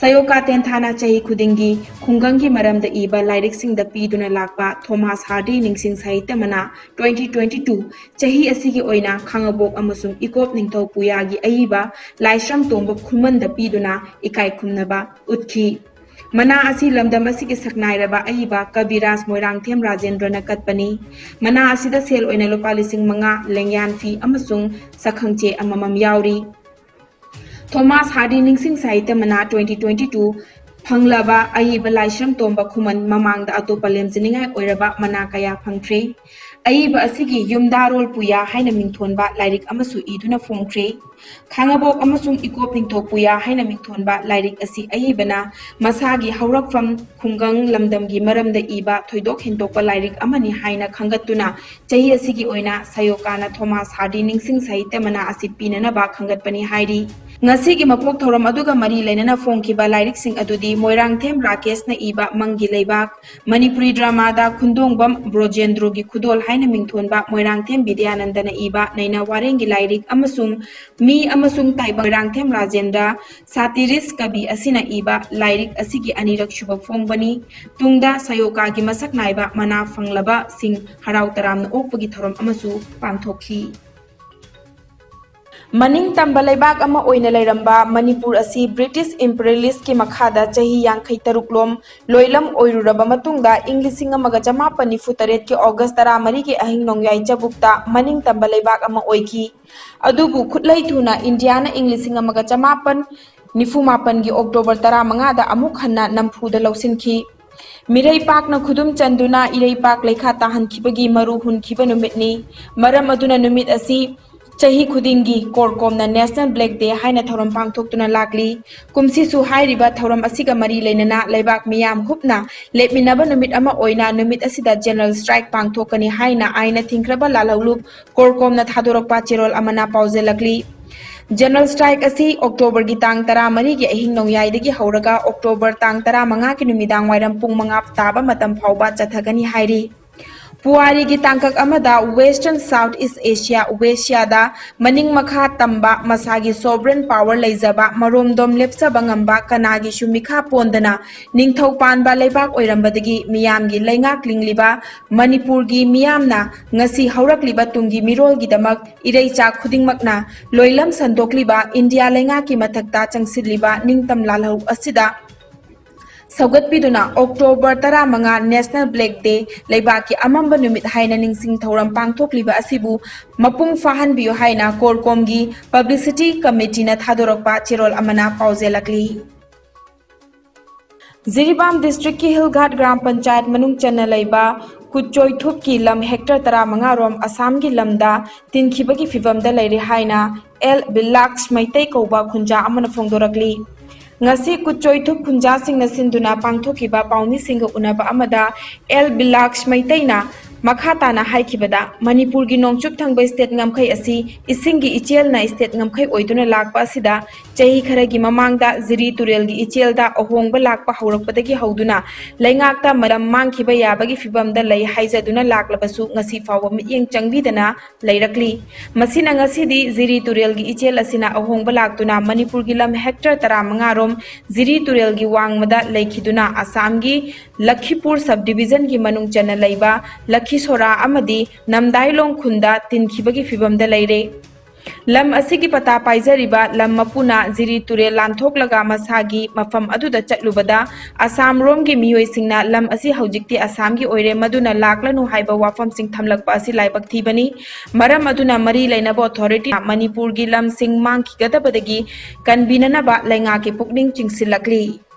ꯁꯥꯌꯣꯀꯥ ꯇꯦꯟꯊꯥꯅ ꯆꯍꯤ ꯈꯨꯗꯤꯡꯒꯤ ꯈꯨꯡꯒꯪꯒꯤ ꯃꯔꯝꯗ ꯏꯕ ꯂꯥꯏꯔꯤꯛꯁꯤꯡꯗ ꯄꯤꯗꯨꯅ ꯂꯥꯛꯄ ꯊꯣꯃꯥꯁ ꯍꯥꯔꯗꯤ ꯅꯤꯡꯁꯤꯡ ꯁꯥꯍꯤꯇ꯭ꯌ ꯃꯅꯥ twenty twenty two ꯆꯍꯤ ꯑꯁꯤꯒꯤ ꯑꯣꯏꯅ ꯈꯥꯉꯕꯣꯛ ꯑꯃꯁꯨꯡ ꯏꯀꯣꯞ ꯅꯤꯡꯊꯧ ꯄꯨꯌꯥꯒꯤ ꯑꯏꯕ ꯂꯥꯏꯁ꯭ꯔꯝ ꯇꯣꯝꯕ ꯈꯨꯃꯟꯗ ꯄꯤꯗꯨꯅ ꯏꯀꯥꯏ ꯈꯨꯝꯅꯕ ꯎꯠꯈꯤ꯫ ꯃꯅꯥ ꯑꯁꯤ ꯂꯝꯗꯝ ꯑꯁꯤꯒꯤ ꯁꯛꯅꯥꯏꯔꯕ ꯑꯏꯕ ꯀꯕꯤꯔꯥꯖ ꯃꯣꯏꯔꯥꯡꯊꯦꯝ ꯔꯥꯖꯦꯟꯗ꯭ꯔꯅ ꯀꯠꯄꯅꯤ꯫ ꯃꯅꯥ ꯑꯁꯤꯗ ꯁꯦꯜ ꯑꯣꯏꯅ ꯂꯨꯄꯥ ꯂꯤꯁꯤꯡ ꯃꯉꯥ, ꯂꯦꯡꯌꯥꯟ ꯐꯤ ꯑꯃꯁꯨꯡ ꯁꯛꯈꯪꯆꯦ ꯑꯃꯃꯝ ꯌꯥꯎꯔꯤ꯫ ꯊꯣꯃꯥꯁ ꯍꯥꯔꯗꯤ ꯅꯤꯡꯁꯤꯡ ꯁꯥꯍꯤꯇ꯭ꯌ ꯃꯅꯥ twenty twenty two ꯐꯪꯂꯕ ꯑꯏꯕ ꯂꯥꯏꯁ꯭ꯔꯝ ꯇꯣꯝꯕ ꯈꯨꯃꯟ ꯃꯃꯥꯡꯗ ꯑꯇꯣꯞꯄ ꯂꯦꯝꯖꯅꯤꯡꯉꯥꯏ ꯑꯣꯏꯔꯕ ꯃꯅꯥ ꯀꯌꯥ ꯐꯪꯈ꯭ꯔꯦ꯫ ꯑꯏꯕ ꯑꯁꯤꯒꯤ ꯌꯨꯝꯗꯥꯔꯣꯜ ꯄꯨꯌꯥ ꯍꯥꯏꯅ ꯃꯤꯡꯊꯣꯟꯕ ꯂꯥꯏꯔꯤꯛ ꯑꯃꯁꯨ ꯏꯗꯨꯅ ꯐꯣꯡꯈ꯭ꯔꯦ꯫ ꯈꯥꯉꯕꯣꯛ ꯑꯃꯁꯨꯡ ꯏꯀꯣꯞ ꯅꯤꯡꯊꯧ ꯄꯨꯌꯥ ꯍꯥꯏꯅ ꯃꯤꯡꯊꯣꯟꯕ ꯂꯥꯏꯔꯤꯛ ꯑꯁꯤ ꯑꯏꯕꯅ ꯃꯁꯥꯒꯤ ꯍꯧꯔꯛꯐꯝ, ꯈꯨꯡꯒꯪ, ꯂꯝꯗꯝꯒꯤ ꯃꯔꯝꯗ ꯏꯕ ꯊꯣꯏꯗꯣꯛ ꯍꯦꯟꯗꯣꯛꯄ ꯂꯥꯏꯔꯤꯛ ꯑꯃꯅꯤ ꯍꯥꯏꯅ ꯈꯟꯒꯠꯇꯨꯅ ꯆꯍꯤ ꯑꯁꯤꯒꯤ ꯑꯣꯏꯅ ꯁꯥꯌꯣꯀꯥꯅ ꯊꯣꯃꯥꯁ ꯍꯥꯔꯗꯤ ꯅꯤꯡꯁꯤꯡ ꯁꯥꯍꯤꯇ꯭ꯌ ꯃꯅꯥ ꯑꯁꯤ ꯄꯤꯅꯅꯕ ꯈꯟꯒꯠꯄꯅꯤ ꯍꯥꯏꯔꯤ꯫ ꯉꯁꯤꯒꯤ ꯃꯄꯣꯛ ꯊꯧꯔꯝ ꯑꯗꯨꯒ ꯃꯔꯤ ꯂꯩꯅꯅ ꯐꯣꯡꯈꯤꯕ ꯂꯥꯏꯔꯤꯛꯁꯤꯡ ꯑꯗꯨꯗꯤ ꯃꯣꯏꯔꯥꯡꯊꯦꯝ ꯔꯥꯀꯦꯁꯅ ꯏꯕ ꯃꯪꯒꯤ ꯂꯩꯕꯥꯛ, ꯃꯅꯤꯄꯨꯔꯤ ꯗ꯭ꯔꯃꯥꯗ ꯈꯨꯟꯗꯣꯡꯕꯝ ꯕ꯭ꯔꯣꯖꯦꯟꯗ꯭ꯔꯣꯒꯤ ꯈꯨꯗꯣꯜ ꯍꯥꯏꯅ ꯃꯤꯡꯊꯣꯟꯕ ꯃꯣꯏꯔꯥꯡꯊꯦꯝ ꯕꯤꯗ꯭ꯌꯥꯅꯟꯗꯅ ꯏꯕ ꯅꯩꯅ ꯋꯥꯔꯦꯡꯒꯤ ꯂꯥꯏꯔꯤꯛ ꯑꯃꯁꯨꯡ ꯃꯤ ꯑꯃꯁꯨꯡ ꯇꯥꯏꯕꯪ ꯃꯣꯏꯔꯥꯡꯊꯦꯝ ꯔꯥꯖꯦꯟꯗ꯭ꯔ ꯁꯥꯇꯤꯔꯤꯁ ꯀꯕꯤ ꯑꯁꯤꯅ ꯏꯕ ꯂꯥꯏꯔꯤꯛ ꯑꯁꯤꯒꯤ ꯑꯅꯤꯔꯛ ꯁꯨꯕ ꯐꯣꯡꯕꯅꯤ꯫ ꯇꯨꯡꯗ ꯁꯥꯌꯣꯀꯥꯒꯤ ꯃꯁꯛ ꯅꯥꯏꯕ ꯃꯅꯥ ꯐꯪꯂꯕꯁꯤꯡ ꯍꯔꯥꯎ ꯇꯔꯥꯝꯅ ꯑꯣꯛꯄꯒꯤ ꯊꯧꯔꯝ ꯑꯃꯁꯨ ꯄꯥꯡꯊꯣꯛꯈꯤ꯫ ꯃꯅꯤꯡ ꯇꯝꯕ ꯂꯩꯕꯥꯛ ꯑꯃ ꯑꯣꯏꯅ ꯂꯩꯔꯝꯕ ꯃꯅꯤꯄꯨꯔ ꯑꯁꯤ ꯕ꯭ꯔꯤꯇꯤꯁ ꯏꯝꯄꯤꯔꯤꯌꯦꯂꯤꯁꯀꯤ ꯃꯈꯥꯗ ꯆꯍꯤ ꯌꯥꯡꯈꯩ ꯇꯔꯨꯛ ꯂꯣꯝ ꯂꯣꯏꯂꯝ ꯑꯣꯏꯔꯨꯔꯕ ꯃꯇꯨꯡꯗ ꯏꯪ ꯂꯤꯁꯤꯡ ꯑꯃꯒ ꯆꯃꯥꯄꯟ ꯅꯤꯐꯨ ꯇꯔꯦꯠꯀꯤ ꯑꯣꯒꯁ ꯇꯔꯥꯃꯔꯤꯒꯤ ꯑꯍꯤꯡ ꯅꯣꯡꯌꯥꯏ ꯆꯕꯨꯛꯇ ꯃꯅꯤꯡ ꯇꯝꯕ ꯂꯩꯕꯥꯛ ꯑꯃ ꯑꯣꯏꯈꯤ꯫ ꯑꯗꯨꯕꯨ ꯈꯨꯠꯂꯩ ꯊꯨꯅ ꯏꯟꯗꯤꯌꯥꯅ ꯏꯪ ꯂꯤꯁꯤꯡ ꯑꯃꯒ ꯆꯃꯥꯄꯟ ꯅꯤꯐꯨ ꯃꯥꯄꯟꯒꯤ ꯑꯣꯛꯇꯣꯕꯔ ꯇꯔꯥꯃꯉꯥꯗ ꯑꯃꯨꯛ ꯍꯟꯅ ꯅꯝꯐꯨꯗ ꯂꯧꯁꯤꯟꯈꯤ꯫ ꯃꯤꯔꯩꯄꯥꯛꯅ ꯈꯨꯗꯨꯝ ꯆꯟꯗꯨꯅ ꯏꯔꯩꯄꯥꯛ ꯂꯩꯈꯥ ꯇꯥꯍꯟꯈꯤꯕꯒꯤ ꯃꯔꯨ ꯍꯨꯟꯈꯤꯕ ꯅꯨꯃꯤꯠꯅꯤ꯫ ꯃꯔꯝ ꯑꯗꯨꯅ ꯅꯨꯃꯤꯠ ꯑꯁꯤ ꯆꯍꯤ ꯈꯨꯗꯤꯡꯒꯤ ꯀꯣꯔꯀꯣꯝꯅ National Black Day ꯍꯥꯏꯅ ꯊꯧꯔꯝ ꯄꯥꯡꯊꯣꯛꯇꯨꯅ ꯂꯥꯛꯂꯤ꯫ ꯀꯨꯝꯁꯤꯁꯨ ꯍꯥꯏꯔꯤꯕ ꯊꯧꯔꯝ ꯑꯁꯤꯒ ꯃꯔꯤ ꯂꯩꯅꯅ ꯂꯩꯕꯥꯛ ꯃꯤꯌꯥꯝ ꯍꯨꯞꯅ ꯂꯦꯞꯃꯤꯟꯅꯕ ꯅꯨꯃꯤꯠ ꯑꯃ ꯑꯣꯏꯅ ꯅꯨꯃꯤꯠ ꯑꯁꯤꯗ general strike ꯄꯥꯡꯊꯣꯛꯀꯅꯤ ꯍꯥꯏꯅ ꯑꯥꯏꯟꯅ ꯊꯤꯡꯈ꯭ꯔꯕ ꯂꯥꯜꯍꯧꯂꯨꯞ ꯀꯣꯔꯀꯣꯝꯅ ꯊꯥꯗꯣꯔꯛꯄ ꯆꯦꯔꯣꯜ ꯑꯃꯅ ꯄꯥꯎꯖꯦꯜꯂꯛꯂꯤ꯫ General strike ꯑꯁꯤ ꯑꯣꯛꯇꯣꯕꯔꯒꯤ ꯇꯥꯡ ꯇꯔꯥꯃꯔꯤꯒꯤ ꯑꯍꯤꯡ ꯅꯣꯡꯌꯥꯏꯗꯒꯤ ꯍꯧꯔꯒ ꯑꯣꯛꯇꯣꯕꯔ ꯇꯥꯡ ꯇꯔꯥꯃꯉꯥꯒꯤ ꯅꯨꯃꯤꯗꯥꯡ ꯋꯥꯏꯔꯝ ꯄꯨꯡ ꯃꯉꯥ ꯇꯥꯕ ꯃꯇꯝ ꯐꯥꯎꯕ ꯆꯠꯊꯒꯅꯤ ꯍꯥꯏꯔꯤ꯫ ꯄꯨꯋꯥꯔꯤꯒꯤ ꯇꯥꯡꯀꯛ ꯑꯃꯗ Western South East Asia, ꯋꯦꯁꯤꯌꯥꯗ ꯃꯅꯤꯡ ꯃꯈꯥ ꯇꯝꯕ ꯃꯁꯥꯒꯤ sovereign power ꯂꯩꯖꯕ ꯃꯔꯣꯝꯗꯣꯝ ꯂꯦꯞꯆꯕ ꯉꯝꯕ ꯀꯅꯥꯒꯤꯁꯨ ꯃꯤꯈꯥ ꯄꯣꯟꯗꯅ ꯅꯤꯡꯊꯧ ꯄꯥꯟꯕ ꯂꯩꯕꯥꯛ ꯑꯣꯏꯔꯝꯕꯗꯒꯤ ꯃꯤꯌꯥꯝꯒꯤ ꯂꯩꯉꯥꯛ ꯂꯤꯡꯂꯤꯕ ꯃꯅꯤꯄꯨꯔꯒꯤ ꯃꯤꯌꯥꯝꯅ ꯉꯁꯤ ꯍꯧꯔꯛꯂꯤꯕ ꯇꯨꯡꯒꯤ ꯃꯤꯔꯣꯜꯒꯤꯗꯃꯛ ꯏꯔꯩꯆꯥ ꯈꯨꯗꯤꯡꯃꯛꯅ ꯂꯣꯏꯂꯝ ꯁꯟꯗꯣꯛꯂꯤꯕ ꯏꯟꯗꯤꯌꯥ ꯂꯩꯉꯥꯛꯀꯤ ꯃꯊꯛꯇ ꯆꯪꯁꯤꯜꯂꯤꯕ ꯅꯤꯡꯇꯝ ꯂꯥꯜꯍꯧ ꯑꯁꯤꯗ ꯁꯧꯒꯠꯄꯤꯗꯨꯅ ꯑꯣꯛꯇꯣꯕꯔ ꯇꯔꯥꯃꯉꯥ National Black Day, ꯂꯩꯕꯥꯛꯀꯤ ꯑꯃꯝꯕ ꯅꯨꯃꯤꯠ ꯍꯥꯏꯅ ꯅꯤꯡꯁꯤꯡ ꯊꯧꯔꯝ ꯄꯥꯡꯊꯣꯛꯂꯤꯕ ꯑꯁꯤꯕꯨ ꯃꯄꯨꯡ ꯐꯥꯍꯟꯕꯤꯌꯨ ꯍꯥꯏꯅ ꯀꯣꯔꯀꯣꯝꯒꯤ publicity committeeꯅ ꯊꯥꯗꯣꯔꯛꯄ ꯆꯦꯔꯣꯜ ꯑꯃꯅ ꯄꯥꯎꯖꯦꯜꯂꯛꯂꯤ꯫ ꯖꯤꯔꯤꯕꯥꯝ ꯗꯤꯁꯇ꯭ꯔꯤꯛꯀꯤ ꯍꯤꯜꯒꯥꯠ ꯒ꯭ꯔꯥꯝ ꯄꯟꯆꯥꯌꯠ ꯃꯅꯨꯡ ꯆꯟꯅ ꯂꯩꯕ ꯀꯨꯠꯆꯣꯏꯊꯨꯞꯀꯤ ꯂꯝ ꯍꯦꯛꯇꯔ ꯇꯔꯥꯃꯉꯥ ꯔꯣꯝ ꯑꯁꯥꯝꯒꯤ ꯂꯝꯗ ꯇꯤꯟꯈꯤꯕꯒꯤ ꯐꯤꯕꯝꯗ ꯂꯩꯔꯦ ꯍꯥꯏꯅ ꯑꯦꯜ ꯕꯤꯂꯥꯛꯁ ꯃꯩꯇꯩ ꯀꯧꯕ ꯈꯨꯟꯖꯥ ꯑꯃꯅ ꯐꯣꯡꯗꯣꯔꯛꯂꯤ꯫ ꯉꯁꯤ ꯀꯨꯠꯆꯣꯏꯊꯨꯞ ꯈꯨꯟꯖꯥꯁꯤꯡꯅ ꯁꯤꯟꯗꯨꯅ ꯄꯥꯡꯊꯣꯛꯈꯤꯕ ꯄꯥꯎꯃꯤꯁꯤꯡꯒ ꯎꯅꯕ ꯑꯃꯗ ꯑꯦꯜ ꯕꯤꯂꯥꯛꯁ ꯃꯩꯇꯩꯅ ꯃꯈꯥ ꯇꯥꯅ ꯍꯥꯏꯈꯤꯕꯗ, ꯃꯅꯤꯄꯨꯔꯒꯤ ꯅꯣꯡꯆꯨꯞ ꯊꯪꯕ ꯁ꯭ꯇꯦꯠ ꯉꯝꯈꯩ ꯑꯁꯤ ꯏꯁꯤꯡꯒꯤ ꯏꯆꯦꯜꯅ ꯁ꯭ꯇꯦꯠ ꯉꯝꯈꯩ ꯑꯣꯏꯗꯨꯅ ꯂꯥꯛꯄ ꯑꯁꯤꯗ ꯆꯍꯤ ꯈꯔꯒꯤ ꯃꯃꯥꯡꯗ ꯖꯤꯔꯤ ꯇꯨꯔꯦꯜꯒꯤ ꯏꯆꯦꯜꯗ ꯑꯍꯣꯡꯕ ꯂꯥꯛꯄ ꯍꯧꯔꯛꯄꯗꯒꯤ ꯍꯧꯗꯨꯅ ꯂꯩꯉꯥꯛꯇ ꯃꯔꯝ ꯃꯥꯡꯈꯤꯕ ꯌꯥꯕꯒꯤ ꯐꯤꯕꯝꯗ ꯂꯩ ꯍꯥꯏꯖꯗꯨꯅ ꯂꯥꯛꯂꯕꯁꯨ ꯉꯁꯤ ꯐꯥꯎꯕ ꯃꯤꯠꯌꯦꯡ ꯆꯪꯕꯤꯗꯅ ꯂꯩꯔꯛꯂꯤ꯫ ꯃꯁꯤꯅ ꯉꯁꯤꯗꯤ ꯖꯤꯔꯤ ꯇꯨꯔꯦꯜꯒꯤ ꯏꯆꯦꯜ ꯑꯁꯤꯅ ꯑꯍꯣꯡꯕ ꯂꯥꯛꯇꯨꯅ ꯃꯅꯤꯄꯨꯔꯒꯤ ꯂꯝ ꯍꯦꯛꯇꯔ ꯇꯔꯥꯃꯉꯥ ꯔꯣꯝ ꯖꯤꯔꯤ ꯇꯨꯔꯦꯜꯒꯤ ꯋꯥꯡꯃꯗ ꯂꯩꯈꯤꯗꯨꯅ ꯑꯁꯥꯝꯒꯤ ꯂꯈꯤꯄꯨꯔ ꯁꯕ ꯗꯤꯕꯤꯖꯟꯒꯤ ꯃꯅꯨꯡ ꯆꯟꯅ ꯂꯩꯕ ꯂꯈꯤꯁꯣꯔꯥ ꯑꯃꯗꯤ ꯅꯝꯗꯥꯏꯂꯣꯡ ꯈꯨꯟꯗ ꯇꯤꯟꯈꯤꯕꯒꯤ ꯐꯤꯕꯝꯗ ꯂꯩꯔꯦ꯫ ꯂꯝ ꯑꯁꯤꯒꯤ ꯄꯇꯥ ꯄꯥꯏꯖꯔꯤꯕ ꯂꯝ ꯃꯄꯨꯅ ꯖꯤꯔꯤ ꯇꯨꯔꯦꯜ ꯂꯥꯟꯊꯣꯛꯂꯒ ꯃꯁꯥꯒꯤ ꯃꯐꯝ ꯑꯗꯨꯗ ꯆꯠꯂꯨꯕꯗ ꯑꯁꯥꯝ ꯔꯣꯝꯒꯤ ꯃꯤꯑꯣꯏꯁꯤꯡꯅ ꯂꯝ ꯑꯁꯤ ꯍꯧꯖꯤꯛꯇꯤ ꯑꯁꯥꯝꯒꯤ ꯑꯣꯏꯔꯦ, ꯃꯗꯨꯅ ꯂꯥꯛꯂꯅꯨ ꯍꯥꯏꯕ ꯋꯥꯐꯝꯁꯤꯡ ꯊꯝꯂꯛꯄ ꯑꯁꯤ ꯂꯥꯏꯕꯛ ꯊꯤꯕꯅꯤ꯫ ꯃꯔꯝ ꯑꯗꯨꯅ ꯃꯔꯤ ꯂꯩꯅꯕ ꯑꯣꯊꯣꯔꯤꯇꯤ ꯃꯅꯤꯄꯨꯔꯒꯤ ꯂꯝꯁꯤꯡ ꯃꯥꯡꯈꯤꯒꯗꯕꯗꯒꯤ ꯀꯟꯕꯤꯅꯅꯕ ꯂꯩꯉꯥꯛꯀꯤ ꯄꯨꯛꯅꯤꯡ ꯆꯤꯡꯁꯤꯜꯂꯛꯂꯤ꯫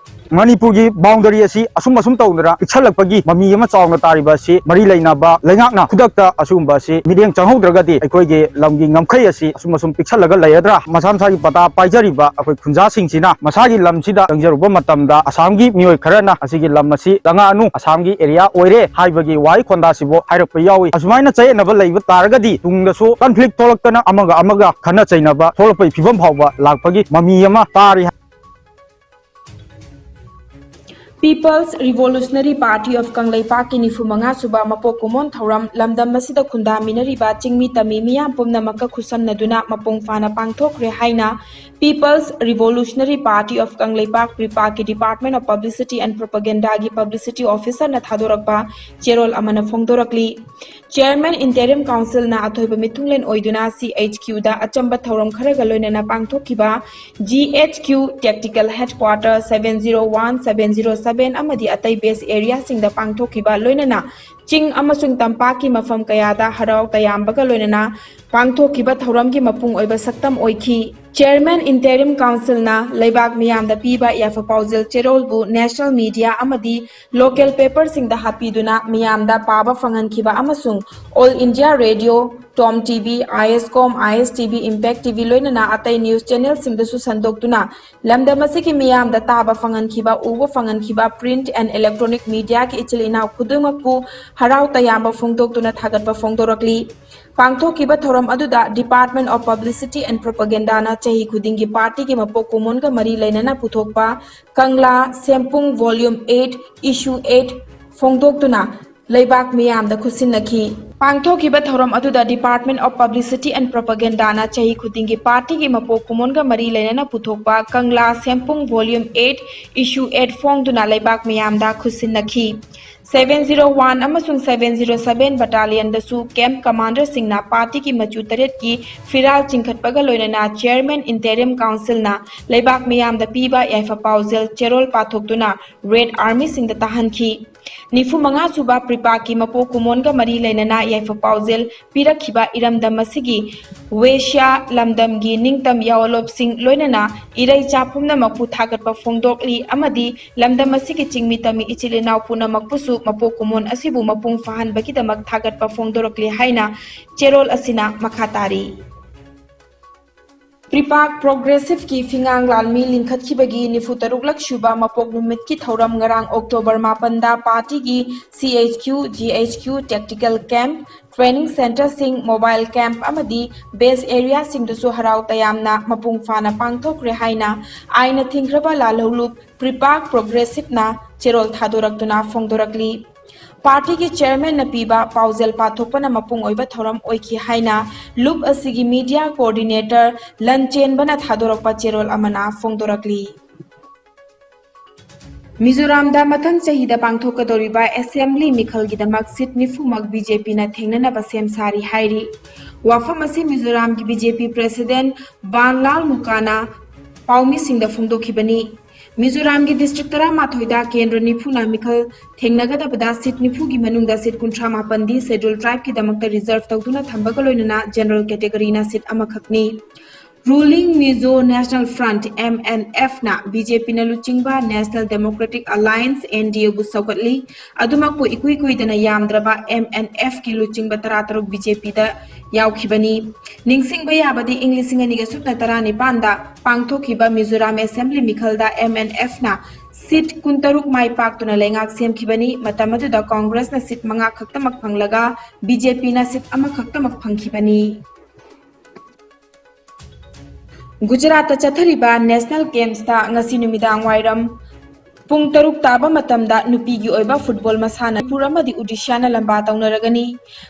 ꯃꯅꯤꯄꯨꯔꯒꯤ ꯕꯥꯎꯟꯗꯔꯤ ꯑꯁꯤ ꯑꯁꯨꯝ ꯑꯁꯨꯝ ꯇꯧꯗꯅ ꯄꯤꯛꯁꯜꯂꯛꯄꯒꯤ ꯃꯃꯤ ꯑꯃ ꯆꯥꯎꯅ ꯇꯥꯔꯤꯕ ꯑꯁꯤ ꯃꯔꯤ ꯂꯩꯅꯕ ꯂꯩꯉꯥꯛꯅ ꯈꯨꯗꯛꯇ ꯑꯁꯤꯒꯨꯝꯕ ꯑꯁꯤ ꯃꯤꯠꯌꯦꯡ ꯆꯪꯍꯧꯗ꯭ꯔꯒꯗꯤ ꯑꯩꯈꯣꯏꯒꯤ ꯂꯝꯒꯤ ꯉꯝꯈꯩ ꯑꯁꯤ ꯑꯁꯨꯝ ꯑꯁꯨꯝ ꯄꯤꯛꯁꯜꯂꯒ ꯂꯩꯔꯗ꯭ꯔꯥ? ꯃꯁꯥ ꯃꯁꯥꯒꯤ ꯄꯇꯥ ꯄꯥꯏꯖꯔꯤꯕ ꯑꯩꯈꯣꯏ ꯈꯨꯟꯖꯥꯁꯤꯡꯁꯤꯅ ꯃꯁꯥꯒꯤ ꯂꯝꯁꯤꯗ ꯆꯪꯖꯔꯨꯕ ꯃꯇꯝꯗ ꯑꯁꯥꯝꯒꯤ ꯃꯤꯑꯣꯏ ꯈꯔꯅ ꯑꯁꯤꯒꯤ ꯂꯝ ꯑꯁꯤ ꯆꯪꯉꯛꯑꯅꯨ, ꯑꯁꯥꯝꯒꯤ ꯑꯦꯔꯤꯌꯥ ꯑꯣꯏꯔꯦ ꯍꯥꯏꯕꯒꯤ ꯋꯥꯍꯩ ꯈꯣꯟꯗꯥꯁꯤꯕꯨ ꯍꯥꯏꯔꯛꯄ ꯌꯥꯎꯏ꯫ ꯑꯁꯨꯃꯥꯏꯅ ꯆꯌꯦꯠꯅꯕ ꯂꯩꯕ ꯇꯥꯔꯒꯗꯤ ꯇꯨꯡꯗꯁꯨ ꯀꯟꯐ꯭ꯂꯤꯛ ꯊꯣꯛꯂꯛꯇꯅ ꯑꯃꯒ ꯑꯃꯒ ꯈꯠꯅ ꯆꯩꯅꯕ ꯊꯣꯛꯂꯛꯄꯒꯤ ꯐꯤꯕꯝ ꯐꯥꯎꯕ ꯂꯥꯛꯄꯒꯤ ꯃꯃꯤ ꯑꯃ ꯇꯥꯔꯤ꯫ People's Revolutionary Party of ꯀꯪꯂꯩꯄꯥꯛꯀꯤ ꯅꯤꯐꯨ ꯃꯉꯥ ꯁꯨꯕ ꯃꯄꯣꯛ ꯀꯨꯝꯑꯣꯟ ꯊꯧꯔꯝ ꯂꯝꯗꯝ ꯑꯁꯤꯗ ꯈꯨꯟꯗꯥꯃꯤꯟꯅꯔꯤꯕ ꯆꯤꯡꯃꯤ ꯇꯝꯃꯤ ꯃꯤꯌꯥꯝ ꯄꯨꯝꯅꯃꯛꯀ ꯈꯨꯠꯁꯝꯅꯗꯨꯅ ꯃꯄꯨꯡ ꯐꯥꯅ ꯄꯥꯡꯊꯣꯛꯈ꯭ꯔꯦ ꯍꯥꯏꯅ People's Revolutionary Party of Kangleipak, ꯄ꯭ꯔꯤꯄꯥꯛꯀꯤ Department of Publicity and Propagandaꯒꯤ Publicity Officerꯅ ꯊꯥꯗꯣꯔꯛꯄ ꯆꯦꯔꯣꯜ ꯑꯃꯅ ꯐꯣꯡꯗꯣꯔꯛꯂꯤ꯫ Chairman Interim Councilꯅ ꯑꯊꯣꯏꯕ ꯃꯤꯊꯨꯡꯂꯦꯟ ꯑꯣꯏꯗꯨꯅ ꯁꯤ ꯑꯩꯆ ꯀ꯭ꯌꯨꯗ ꯑꯆꯝꯕ ꯊꯧꯔꯝ ꯈꯔꯒ ꯂꯣꯏꯅꯅ ꯄꯥꯡꯊꯣꯛꯈꯤꯕ G H Q Tactical Headquarter seven zero one, seven zero seven ꯑꯃꯗꯤ ꯑꯇꯩ base areaꯁꯤꯡꯗ ꯄꯥꯡꯊꯣꯛꯈꯤꯕ ꯂꯣꯏꯅꯅ ꯆꯤꯡ ꯑꯃꯁꯨꯡ ꯇꯝꯄꯥꯛꯀꯤ ꯃꯐꯝ ꯀꯌꯥꯗ ꯍꯔꯥꯎ ꯇꯌꯥꯝꯕꯒ ꯂꯣꯏꯅꯅ ꯄꯥꯡꯊꯣꯛꯈꯤꯕ ꯊꯧꯔꯝꯒꯤ ꯃꯄꯨꯡ ꯑꯣꯏꯕ ꯁꯛꯇꯝ ꯑꯣꯏꯈꯤ꯫ Chairman Interim Councilꯅ ꯂꯩꯕꯥꯛ ꯃꯤꯌꯥꯝꯗ ꯄꯤꯕ ꯌꯥꯏꯐ ꯄꯥꯎꯖꯦꯜ ꯆꯦꯔꯣꯜꯕꯨ national media ꯑꯃꯗꯤ local paperꯁꯤꯡꯗ ꯍꯥꯞꯄꯤꯗꯨꯅ ꯃꯤꯌꯥꯝꯗ ꯄꯥꯕ ꯐꯪꯍꯟꯈꯤꯕ ꯑꯃꯁꯨꯡ All India Radio, Tom TV, ISCOM, ISTV, Impact TV ꯂꯣꯏꯅꯅ ꯑꯇꯩ news channelꯁꯤꯡꯗꯁꯨ ꯁꯟꯗꯣꯛꯇꯨꯅ ꯂꯝꯗꯝ ꯑꯁꯤꯒꯤ ꯃꯤꯌꯥꯝꯗ ꯇꯥꯕ ꯐꯪꯍꯟꯈꯤꯕ, ꯎꯕ ꯐꯪꯍꯟꯈꯤꯕ print and electronic mediaꯒꯤ ꯏꯆꯤꯜ ꯏꯅꯥꯎ ꯈꯨꯗꯤꯡꯃꯛꯄꯨ ꯍꯔꯥꯎ ꯇꯌꯥꯝꯕ ꯐꯣꯡꯗꯣꯛꯇꯨꯅ ꯊꯥꯒꯠꯄ ꯐꯣꯡꯗꯣꯔꯛꯂꯤ꯫ ꯄꯥꯡꯊꯣꯛꯈꯤꯕ ꯊꯧꯔꯝ ꯑꯗꯨꯗ Department of Publicity and Propagandꯅ ꯆꯍꯤ ꯈꯨꯗꯤꯡꯒꯤ partyꯒꯤ ꯃꯄꯣꯛ ꯀꯨꯝꯑꯣꯟꯒ ꯃꯔꯤ ꯂꯩꯅꯅ ꯄꯨꯊꯣꯛꯄ ꯀꯪꯂꯥ ꯁꯦꯝꯄꯨꯡ Volume eight, Issue eight ꯐꯣꯡꯗꯣꯛꯇꯨꯅ ꯂꯩꯕꯥꯛ ꯃꯤꯌꯥꯝꯗ ꯈꯨꯠꯁꯤꯟꯅꯈꯤ꯫ ꯄꯥꯡꯊꯣꯛꯈꯤꯕ ꯊꯧꯔꯝ ꯑꯗꯨꯗ Department of Publicity and Propagandaꯅ ꯆꯍꯤ ꯈꯨꯗꯤꯡꯒꯤ partyꯒꯤ ꯃꯄꯣꯛ ꯀꯨꯝꯑꯣꯟꯒ ꯃꯔꯤ ꯂꯩꯅꯅ ꯄꯨꯊꯣꯛꯄ ꯀꯪꯂꯥ ꯁꯦꯝꯄꯨꯡ Volume eight, Issue eight ꯐꯣꯡꯗꯨꯅ ꯂꯩꯕꯥꯛ ꯃꯤꯌꯥꯝꯗ ꯈꯨꯠꯁꯤꯟꯅꯈꯤ꯫ Seven zero one ꯑꯃꯁꯨꯡ seven zero seven battalionꯗꯁꯨ camp commanderꯁꯤꯡꯅ partyꯒꯤ ꯃꯆꯨ ꯇꯔꯦꯠꯀꯤ ꯐꯤꯔꯥꯜ ꯆꯤꯡꯈꯠꯄꯒ ꯂꯣꯏꯅꯅ Chairman Interim Councilꯅ ꯂꯩꯕꯥꯛ ꯃꯤꯌꯥꯝꯗ ꯄꯤꯕ ꯌꯥꯏꯐ ꯄꯥꯎꯖꯦꯜ ꯆꯦꯔꯣꯜ ꯄꯥꯊꯣꯛꯇꯨꯅ Red Armyꯁꯤꯡꯗ ꯇꯥꯍꯟꯈꯤ꯫ ꯅꯤꯐꯨ ꯃꯉꯥ ꯁꯨꯕ ꯄ꯭ꯔꯤꯄꯥꯛꯀꯤ ꯃꯄꯣꯛ ꯀꯨꯝꯑꯣꯟꯒ ꯃꯔꯤ ꯂꯩꯅꯅ ꯌꯥꯏꯐ ꯄꯥꯎꯖꯦꯜ ꯄꯤꯔꯛꯈꯤꯕ ꯏꯔꯝꯗꯝ ꯑꯁꯤꯒꯤ ꯋꯦꯁ꯭ꯌꯥ ꯂꯝꯗꯝꯒꯤ ꯅꯤꯡꯇꯝ ꯌꯥꯑꯣꯂꯣꯞꯁꯤꯡ ꯂꯣꯏꯅꯅ ꯏꯔꯩꯆꯥ ꯄꯨꯝꯅꯃꯛꯄꯨ ꯊꯥꯒꯠꯄ ꯐꯣꯡꯗꯣꯛꯂꯤ ꯑꯃꯗꯤ ꯂꯝꯗꯝ ꯑꯁꯤꯒꯤ ꯆꯤꯡꯃꯤ ꯇꯝꯃꯤ ꯏꯆꯤꯜ ꯏꯅꯥꯎ ꯄꯨꯝꯅꯃꯛꯄꯨꯁꯨ ꯃꯄꯣꯛ ꯀꯨꯝꯑꯣꯟ ꯑꯁꯤꯕꯨ ꯃꯄꯨꯡ ꯐꯥꯍꯟꯕꯒꯤꯗꯃꯛ ꯊꯥꯒꯠꯄ ꯐꯣꯡꯗꯣꯔꯛꯂꯤ ꯍꯥꯏꯅ ꯆꯦꯔꯣꯜ ꯑꯁꯤꯅ ꯃꯈꯥ ꯇꯥꯔꯤ꯫ ꯄ꯭ꯔꯤꯄꯥꯛ ꯄ꯭ꯔꯣꯒ꯭ꯔꯦꯁꯤꯚꯀꯤ ꯐꯤꯉꯥꯡ ꯂꯥꯟꯃꯤ ꯂꯤꯡꯈꯠꯈꯤꯕꯒꯤ ꯅꯤꯐꯨ ꯇꯔꯨꯛꯂꯛ ꯁꯨꯕ ꯃꯄꯣꯛ ꯅꯨꯃꯤꯠꯀꯤ ꯊꯧꯔꯝ ꯉꯔꯥꯡ ꯑꯣꯛꯇꯣꯕꯔ ꯃꯥꯄꯟꯗ ꯄꯥꯔꯇꯤꯒꯤ CHQ, GHQ, tactical camp, training centreꯁꯤꯡ, mobile camp ꯑꯃꯗꯤ base areaꯁꯤꯡꯗꯁꯨ ꯍꯔꯥꯎ ꯇꯌꯥꯝꯅ ꯃꯄꯨꯡ ꯐꯥꯅ ꯄꯥꯡꯊꯣꯛꯈ꯭ꯔꯦ ꯍꯥꯏꯅ ꯑꯥꯏꯟꯅ ꯊꯤꯡꯈ꯭ꯔꯕ ꯂꯥꯜꯍꯧꯂꯨꯞ ꯄ꯭ꯔꯤꯄꯥꯛ ꯄ꯭ꯔꯣꯒ꯭ꯔꯦꯁꯤꯚꯅ ꯆꯦꯔꯣꯜ ꯊꯥꯗꯣꯔꯛꯇꯨꯅ ꯐꯣꯡꯗꯣꯔꯛꯂꯤ꯫ ꯄꯥꯔꯇꯤꯒꯤ ꯆꯦꯌꯔꯃꯦꯟꯅ ꯄꯤꯕ ꯄꯥꯎꯖꯦꯜ ꯄꯥꯊꯣꯛꯄꯅ ꯃꯄꯨꯡ ꯑꯣꯏꯕ ꯊꯧꯔꯝ ꯑꯣꯏꯈꯤ ꯍꯥꯏꯅ ꯂꯨꯞ ꯑꯁꯤꯒꯤ media coordinator ꯂꯟꯆꯦꯟꯕꯅ ꯊꯥꯗꯣꯔꯛꯄ ꯆꯦꯔꯣꯜ ꯑꯃꯅ ꯐꯣꯡꯗꯣꯔꯛꯂꯤ꯫ ꯃꯤꯖꯣꯔꯥꯝꯗ ꯃꯊꯪ ꯆꯍꯤꯗ ꯄꯥꯡꯊꯣꯛꯀꯗꯧꯔꯤꯕ assembly ꯃꯤꯈꯜꯒꯤꯗꯃꯛ seat ꯅꯤꯐꯨꯃꯛ BJPꯅ ꯊꯦꯡꯅꯅꯕ ꯁꯦꯝ ꯁꯥꯔꯤ ꯍꯥꯏꯔꯤ꯫ ꯋꯥꯐꯝ ꯑꯁꯤ ꯃꯤꯖꯣꯔꯥꯝꯒꯤ BJP president ꯕꯥꯟꯂꯥꯜ ꯃꯨꯀꯥꯅ ꯄꯥꯎꯃꯤꯁꯤꯡꯗ ꯐꯣꯡꯗꯣꯛꯈꯤꯕꯅꯤ꯫ ꯃꯤꯖꯣꯔꯥꯝꯒꯤ district ꯇꯔꯥꯃꯥꯊꯣꯏꯗ ꯀꯦꯟꯗ꯭ꯔ ꯅꯤꯐꯨꯅ ꯃꯤꯈꯜ ꯊꯦꯡꯅꯒꯗꯕꯗ seat ꯅꯤꯐꯨꯒꯤ ꯃꯅꯨꯡꯗ seat ꯀꯨꯟꯊ꯭ꯔꯥ ꯃꯥꯄꯟꯗꯤ schedule tribeꯀꯤꯗꯃꯛꯇ reserve ꯇꯧꯗꯨꯅ ꯊꯝꯕꯒ ꯂꯣꯏꯅꯅ general categoryꯅ seat ꯑꯃꯈꯛꯅꯤ꯫ Ruling Mizo National Front, M N F, ꯅ B J P ꯅ ꯂꯨꯆꯤꯡꯕ National Democratic Alliance, N D A ꯕꯨ ꯁꯧꯒꯠꯂꯤ꯫ ꯑꯗꯨꯃꯛꯄꯨ ꯏꯀꯨꯏ ꯀꯨꯏꯗꯅ ꯌꯥꯝꯗ꯭ꯔꯕ M N F ꯀꯤ ꯂꯨꯆꯤꯡꯕ ꯇꯔꯥꯇꯔꯨꯛ B J P ꯗ ꯌꯥꯎꯈꯤꯕꯅꯤ꯫ ꯅꯤꯡꯁꯤꯡꯕ ꯌꯥꯕꯗꯤ, ꯏꯪ ꯂꯤꯁꯤꯡ ꯑꯅꯤꯒ ꯁꯨꯞꯅ ꯇꯔꯥꯅꯤꯄꯥꯟꯗ ꯄꯥꯡꯊꯣꯛꯈꯤꯕ Mizoram Assembly ꯃꯤꯈꯜꯗ M N F ꯅ seat ꯀꯨꯟꯇꯔꯨꯛ ꯃꯥꯏ ꯄꯥꯛꯇꯨꯅ ꯂꯩꯉꯥꯛ ꯁꯦꯝꯈꯤꯕꯅꯤ꯫ ꯃꯇꯝ ꯑꯗꯨꯗ Congress ꯅ seat ꯃꯉꯥ ꯈꯛꯇꯃꯛ ꯐꯪꯂꯒ B J P ꯅ seat ꯑꯃꯈꯛꯇꯃꯛ ꯐꯪꯈꯤꯕꯅꯤ꯫ ꯒꯨꯖꯔꯥꯠꯇ ꯆꯠꯊꯔꯤꯕ National Games ꯇ ꯉꯁꯤ ꯅꯨꯃꯤꯗꯥꯡ ꯋꯥꯏꯔꯝ ꯄꯨꯡ ꯇꯔꯨꯛ ꯇꯥꯕ ꯃꯇꯝꯗ ꯅꯨꯄꯤꯒꯤ ꯑꯣꯏꯕ football ꯃꯁꯥꯟꯅ ꯃꯅꯤꯄꯨꯔ ꯑꯃꯗꯤ Odisha ꯅ ꯂꯝꯕꯥ ꯇꯧꯅꯔꯒꯅꯤ꯫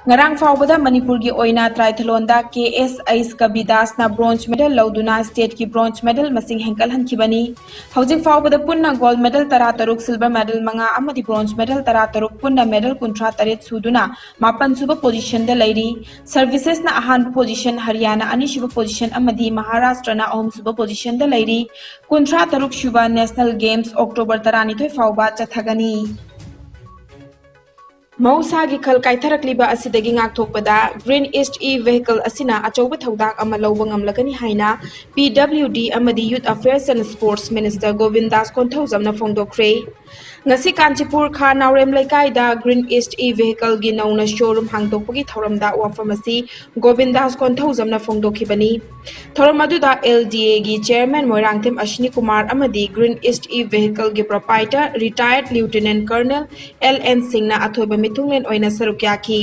ꯉꯔꯥꯡ ꯐꯥꯎꯕꯗ ꯃꯅꯤꯄꯨꯔꯒꯤ ꯑꯣꯏꯅ triathlon ꯗ K S H Kabidas ꯅ bronze medal ꯂꯧꯗꯨꯅ state ꯀꯤ bronze medal ꯃꯁꯤꯡ ꯍꯦꯟꯒꯠꯍꯟꯈꯤꯕꯅꯤ꯫ ꯍꯧꯖꯤꯛ ꯐꯥꯎꯕꯗ ꯄꯨꯟꯅ gold medal ꯇꯔꯥꯇꯔꯨꯛ, silver medal ꯃꯉꯥ ꯑꯃꯗꯤ bronze medal ꯇꯔꯥꯇꯔꯨꯛ, ꯄꯨꯟꯅ medal ꯀꯨꯟꯊ꯭ꯔꯥ ꯇꯔꯦꯠ ꯁꯨꯗꯨꯅ ꯃꯥꯄꯟ ꯁꯨꯕ position ꯗ ꯂꯩꯔꯤ꯫ Services ꯅ ꯑꯍꯥꯟꯕ position, ꯍꯔꯤꯌꯥꯅꯥ ꯑꯅꯤꯁꯨꯕ position ꯑꯃꯗꯤ ꯃꯍꯥꯔꯥꯁꯇ꯭ꯔꯅ ꯑꯍꯨꯝꯁꯨꯕ position ꯗ ꯂꯩꯔꯤ꯫ ꯀꯨꯟꯊ꯭ꯔꯥ ꯇꯔꯨꯛ ꯁꯨꯕ National Games October ꯇꯔꯥꯅꯤꯊꯣꯏ ꯐꯥꯎꯕ ꯆꯠꯊꯒꯅꯤ꯫ ꯃꯍꯧꯁꯥꯒꯤ ꯈꯜ ꯀꯥꯏꯊꯔꯛꯂꯤꯕ ꯑꯁꯤꯗꯒꯤ ꯉꯥꯛꯊꯣꯛꯄꯗ Green East E-Vehicle ꯑꯁꯤꯅ ꯑꯆꯧꯕ ꯊꯧꯗꯥꯡ ꯑꯃ ꯂꯧꯕ ꯉꯝꯂꯒꯅꯤ ꯍꯥꯏꯅ P W D ꯑꯃꯗꯤ Youth Affairs and Sports Minister ꯒꯣꯕꯤꯟꯗꯥꯁ ꯀꯣꯟꯊꯧꯖꯝꯅ ꯐꯣꯡꯗꯣꯛꯈ꯭ꯔꯦ꯫ ꯉꯁꯤ ꯀꯥꯟꯆꯤꯄꯨꯔ ꯈꯥ ꯅꯥꯎꯔꯦꯝ ꯂꯩꯀꯥꯏꯗ Green East E-Vehicle ꯒꯤ ꯅꯧꯅ showroom ꯍꯥꯡꯗꯣꯛꯄꯒꯤ ꯊꯧꯔꯝꯗ ꯋꯥꯐꯝ ꯑꯁꯤ ꯒꯣꯕꯤꯟꯗꯥꯁ ꯀꯣꯟꯊꯧꯖꯝꯅ ꯐꯣꯡꯗꯣꯛꯈꯤꯕꯅꯤ꯫ ꯊꯧꯔꯝ ꯑꯗꯨꯗ L D A ꯒꯤ chairman ꯃꯣꯏꯔꯥꯡꯊꯦꯝ ꯑꯁ꯭ꯋꯤꯅꯤ ꯀꯨꯃꯥꯔ ꯑꯃꯗꯤ Green East E-Vehicle ꯒꯤ proprietor retired Lieutenant Colonel L N ꯁꯤꯡꯅ ꯑꯊꯣꯏꯕ ꯃꯤꯊꯨꯡꯂꯦꯟ ꯑꯣꯏꯅ ꯁꯔꯨꯛ ꯌꯥꯈꯤ꯫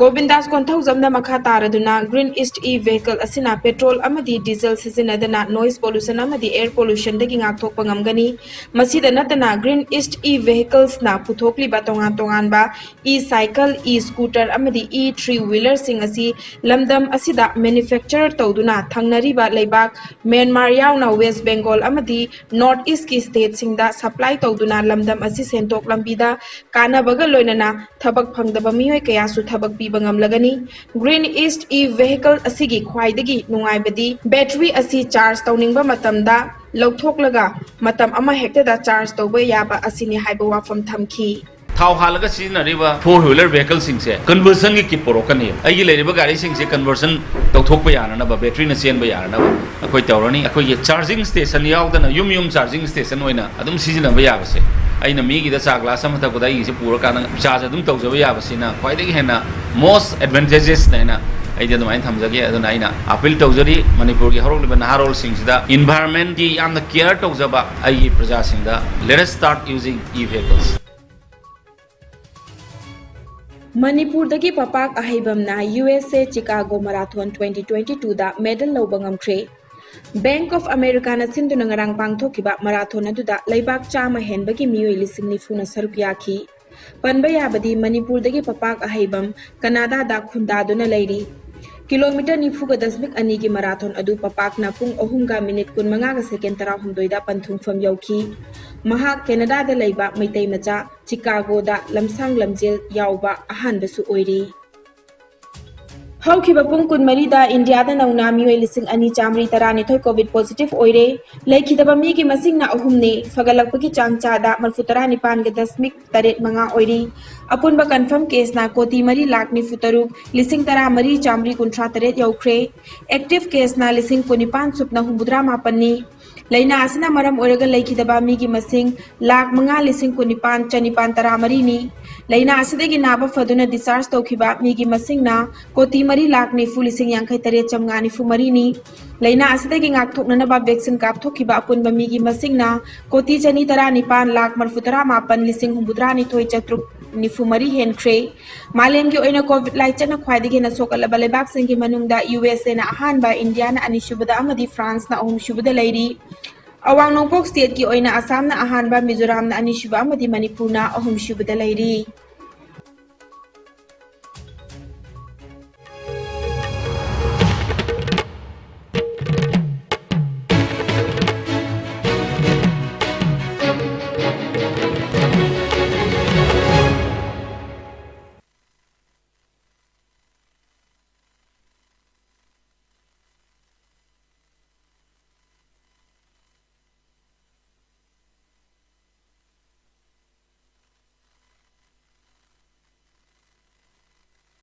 ꯒꯣꯕꯤꯟꯗꯥꯁ ꯀꯣꯟꯊꯧꯖꯝꯅ ꯃꯈꯥ ꯇꯥꯔꯗꯨꯅ, Green East E-Vehicle ꯑꯁꯤꯅ petrol ꯑꯃꯗꯤ diesel ꯁꯤꯖꯤꯟꯅꯗꯅ noise pollution ꯑꯃꯗꯤ air pollution ꯗꯒꯤ ꯉꯥꯛꯊꯣꯛꯄ ꯉꯝꯒꯅꯤ꯫ ꯃꯁꯤꯗ ꯅꯠꯇꯅ, Green East E-Vehicles ꯅ ꯄꯨꯊꯣꯛꯂꯤꯕ ꯇꯣꯉꯥꯟ ꯇꯣꯉꯥꯟꯕ e-cycle, e-scooter ꯑꯃꯗꯤ e three wheeler ꯁꯤꯡ ꯑꯁꯤ ꯂꯝꯗꯝ ꯑꯁꯤꯗ manufacture ꯇꯧꯗꯨꯅ ꯊꯪꯅꯔꯤꯕ ꯂꯩꯕꯥꯛ ꯃ꯭ꯌꯥꯟꯃꯥꯔ ꯌꯥꯎꯅ West Bengal ꯑꯃꯗꯤ North East ꯀꯤ state ꯁꯤꯡꯗ supply ꯇꯧꯗꯨꯅ ꯂꯝꯗꯝ ꯑꯁꯤ ꯁꯦꯟꯊꯣꯛ ꯂꯝꯕꯤꯗ ꯀꯥꯟꯅꯕꯒ ꯂꯣꯏꯅꯅ ꯊꯕꯛ ꯐꯪꯗꯕ ꯃꯤꯑꯣꯏ ꯀꯌꯥꯁꯨ ꯊꯕꯛ ꯄꯤꯕ ꯉꯝꯂꯒꯅꯤ꯫ Green East E-Vehicle ꯑꯁꯤꯒꯤ ꯈ꯭ꯋꯥꯏꯗꯒꯤ ꯅꯨꯡꯉꯥꯏꯕꯗꯤ battery ꯑꯁꯤ charge ꯇꯧꯅꯤꯡꯕ ꯃꯇꯝꯗ ꯂꯧꯊꯣꯛꯂꯒ ꯃꯇꯝ ꯑꯃ ꯍꯦꯛꯇꯗ charge ꯇꯧꯕ ꯌꯥꯕ ꯑꯁꯤꯅꯤ ꯍꯥꯏꯕ ꯋꯥꯐꯝ ꯊꯝꯈꯤ꯫ ꯊꯥꯎ ꯍꯥꯜꯂꯒ ꯁꯤꯖꯤꯟꯅꯔꯤꯕ four wheeler vehicleꯁꯤꯡꯁꯦ conversionꯒꯤ kit ꯄꯨꯔꯛꯀꯅꯤ꯫ ꯑꯩꯒꯤ ꯂꯩꯔꯤꯕ ꯒꯥꯔꯤꯁꯤꯡꯁꯦ conversion ꯇꯧꯊꯣꯛꯄ ꯌꯥꯅꯅꯕ, batteryꯅ ꯆꯦꯟꯕ ꯌꯥꯅꯅꯕ ꯑꯩꯈꯣꯏ ꯇꯧꯔꯅꯤ꯫ ꯑꯩꯈꯣꯏꯒꯤ charging station ꯌꯥꯎꯗꯅ ꯌꯨꯝ ꯌꯨꯝ charging station ꯑꯣꯏꯅ ꯑꯗꯨꯝ ꯁꯤꯖꯤꯟꯅꯕ ꯌꯥꯕꯁꯦ, ꯑꯩꯅ ꯃꯤꯒꯤꯗ ꯆꯥ glass ꯑꯃ ꯊꯛꯄꯗ ꯑꯩꯒꯤꯁꯦ ꯄꯨꯔꯀꯥꯟꯗ charge ꯑꯗꯨꯝ ꯇꯧꯖꯕ ꯌꯥꯕꯁꯤꯅ ꯈ꯭ꯋꯥꯏꯗꯒꯤ ꯍꯦꯟꯅ most advantageousꯅꯦꯅ ꯑꯩꯗꯤ ꯑꯗꯨꯃꯥꯏꯅ ꯊꯝꯖꯒꯦ꯫ ꯑꯗꯨꯅ ꯑꯩꯅ appeal ꯇꯧꯖꯔꯤ ꯃꯅꯤꯄꯨꯔꯒꯤ ꯍꯧꯔꯛꯂꯤꯕ ꯅꯍꯥꯔꯣꯜꯁꯤꯡꯁꯤꯗ, environmentꯀꯤ ꯌꯥꯝꯅ care ꯇꯧꯖꯕ ꯑꯩꯒꯤ ꯄ꯭ꯔꯖꯥꯁꯤꯡꯗ, let us start using e-vehicles꯫ ꯃꯅꯤꯄꯨꯔꯗꯒꯤ ꯄꯄꯥꯛ ꯑꯍꯩꯕꯝꯅ U S A Chicago marathon twenty twenty twoꯗ medal ꯂꯧꯕ ꯉꯝꯈ꯭ꯔꯦ꯫ Bank of Americaꯅ ꯁꯤꯟꯗꯨꯅ ꯉꯔꯥꯡ ꯄꯥꯡꯊꯣꯛꯈꯤꯕ ꯃꯔꯥꯊꯣꯟ ꯑꯗꯨꯗ ꯂꯩꯕꯥꯛ ꯆꯥꯝꯃ ꯍꯦꯟꯕꯒꯤ ꯃꯤꯑꯣꯏ ꯂꯤꯁꯤꯡ ꯅꯤꯐꯨꯅ ꯁꯔꯨꯛ ꯌꯥꯈꯤ꯫ ꯄꯟꯕ ꯌꯥꯕꯗꯤ ꯃꯅꯤꯄꯨꯔꯗꯒꯤ ꯄꯄꯥꯛ ꯑꯍꯩꯕꯝ ꯀꯅꯥꯗꯥꯗ ꯈꯨꯟꯗꯥꯗꯨꯅ ꯂꯩꯔꯤ꯫ ꯀꯤꯂꯣꯃꯤꯇꯔ ꯅꯤꯐꯨꯒ ꯗꯁꯃꯤꯛ ꯑꯅꯤꯒꯤ ꯃꯔꯥꯊꯣꯟ ꯑꯗꯨ ꯄꯄꯥꯛꯅ ꯄꯨꯡ ꯑꯍꯨꯝꯒ ꯃꯤꯅꯤꯠ ꯀꯨꯟꯃꯉꯥꯒ ꯁꯦꯀꯦꯟ ꯇꯔꯥꯍꯨꯝꯗꯣꯏꯗ ꯄꯟꯊꯨꯡꯐꯝ ꯌꯧꯈꯤ꯫ ꯃꯍꯥꯛ ꯀꯦꯅꯗꯥꯗ ꯂꯩꯕ ꯃꯩꯇꯩ ꯃꯆꯥ ꯆꯤꯀꯥꯒꯣꯗ ꯂꯝꯁꯥꯡ ꯂꯝꯖꯦꯜ ꯌꯥꯎꯕ ꯑꯍꯥꯟꯕꯁꯨ ꯑꯣꯏꯔꯤ꯫ ꯍꯧꯈꯤꯕ ꯄꯨꯡ ꯀꯨꯟꯃꯔꯤꯗ ꯏꯟꯗꯤꯌꯥꯗ ꯅꯧꯅ ꯃꯤꯑꯣꯏ ꯂꯤꯁꯤꯡ ꯑꯅꯤ ꯆꯥꯃꯔꯤ ꯇꯔꯥꯅꯤꯊꯣꯏ COVID positive ꯑꯣꯏꯔꯦ꯫ ꯂꯩꯈꯤꯗꯕ ꯃꯤꯒꯤ ꯃꯁꯤꯡꯅ ꯑꯍꯨꯝꯅꯤ꯫ ꯐꯒꯠꯂꯛꯄꯒꯤ ꯆꯥꯡ ꯆꯥꯗ ꯃꯔꯐꯨ ꯇꯔꯥ ꯅꯤꯄꯥꯟꯒ ꯗꯁꯃꯤꯛ ꯇꯔꯦꯠ ꯃꯉꯥ ꯑꯣꯏꯔꯤ꯫ ꯑꯄꯨꯟꯕ confirm caseꯅ ꯀꯣꯇꯤ ꯃꯔꯤ ꯂꯥꯈ ꯅꯤꯐꯨ ꯇꯔꯨꯛ ꯂꯤꯁꯤꯡ ꯇꯔꯥ ꯃꯔꯤ ꯆꯥꯃꯔꯤ ꯀꯨꯟꯊ꯭ꯔꯥ ꯇꯔꯦꯠ ꯌꯧꯈ꯭ꯔꯦ꯫ Active caseꯅ ꯂꯤꯁꯤꯡ ꯀꯨꯟꯅꯤꯄꯥꯟ ꯁꯨꯞꯅ ꯍꯨꯝꯐꯨꯇꯔꯥ ꯃꯥꯄꯟꯅꯤ꯫ ꯂꯥꯏꯅꯥ ꯑꯁꯤꯅ ꯃꯔꯝ ꯑꯣꯏꯔꯒ ꯂꯩꯈꯤꯗꯕ ꯃꯤꯒꯤ ꯃꯁꯤꯡ ꯂꯥꯈ ꯃꯉꯥ ꯂꯤꯁꯤꯡ ꯀꯨꯟꯅꯤꯄꯥꯟ ꯆꯅꯤꯄꯥꯟ ꯇꯔꯥ ꯃꯔꯤꯅꯤ꯫ ꯂꯥꯏꯅꯥ ꯑꯁꯤꯗꯒꯤ ꯅꯥꯕ ꯐꯗꯨꯅ discharge ꯇꯧꯈꯤꯕ ꯃꯤꯒꯤ ꯃꯁꯤꯡꯅ ꯀꯣꯇꯤ ꯃꯔꯤ ꯂꯥꯈ ꯅꯤꯐꯨ ꯂꯤꯁꯤꯡ ꯌꯥꯡꯈꯩ ꯇꯔꯦꯠ ꯆꯥꯝꯃꯉꯥ ꯅꯤꯐꯨ ꯃꯔꯤꯅꯤ꯫ ꯂꯥꯏꯅꯥ ꯑꯁꯤꯗꯒꯤ ꯉꯥꯛꯊꯣꯛꯅꯅꯕ vaccine ꯀꯥꯞꯊꯣꯛꯈꯤꯕ ꯑꯄꯨꯟꯕ ꯃꯤꯒꯤ ꯃꯁꯤꯡꯅ ꯀꯣꯇꯤ ꯆꯅꯤ ꯇꯔꯥ ꯅꯤꯄꯥꯟ ꯂꯥꯈ ꯃꯔꯐꯨ ꯇꯔꯥ ꯃꯥꯄꯟ ꯂꯤꯁꯤꯡ ꯍꯨꯝꯐꯨꯇꯔꯥ ꯅꯤꯊꯣꯏ ꯆꯥꯇ꯭ꯔꯨꯛ ꯅꯤꯐꯨ ꯃꯔꯤ ꯍꯦꯟꯈ꯭ꯔꯦ꯫ ꯃꯥꯂꯦꯝꯒꯤ ꯑꯣꯏꯅ COVID ꯂꯥꯏꯆꯠꯅ ꯈ꯭ꯋꯥꯏꯗꯒꯤ ꯍꯦꯟꯅ ꯁꯣꯛꯍꯜꯂꯕ ꯂꯩꯕꯥꯛꯁꯤꯡꯒꯤ ꯃꯅꯨꯡꯗ ꯌꯨ ꯑꯦꯁ ꯑꯦꯅ ꯑꯍꯥꯟꯕ, ꯏꯟꯗꯤꯌꯥꯅ ꯑꯅꯤꯁꯨꯕꯗ ꯑꯃꯗꯤ ꯐ꯭ꯔꯥꯟꯁꯅ ꯑꯍꯨꯝꯁꯨꯕꯗ ꯂꯩꯔꯤ꯫ ꯑꯋꯥꯡ ꯅꯣꯡꯄꯣꯛ stateꯀꯤ ꯑꯣꯏꯅ ꯑꯁꯥꯝꯅ ꯑꯍꯥꯟꯕ, ꯃꯤꯖꯣꯔꯥꯝꯅ ꯑꯅꯤꯁꯨꯕ ꯑꯃꯗꯤ ꯃꯅꯤꯄꯨꯔꯅ ꯑꯍꯨꯝꯁꯨꯕꯗ ꯂꯩꯔꯤ꯫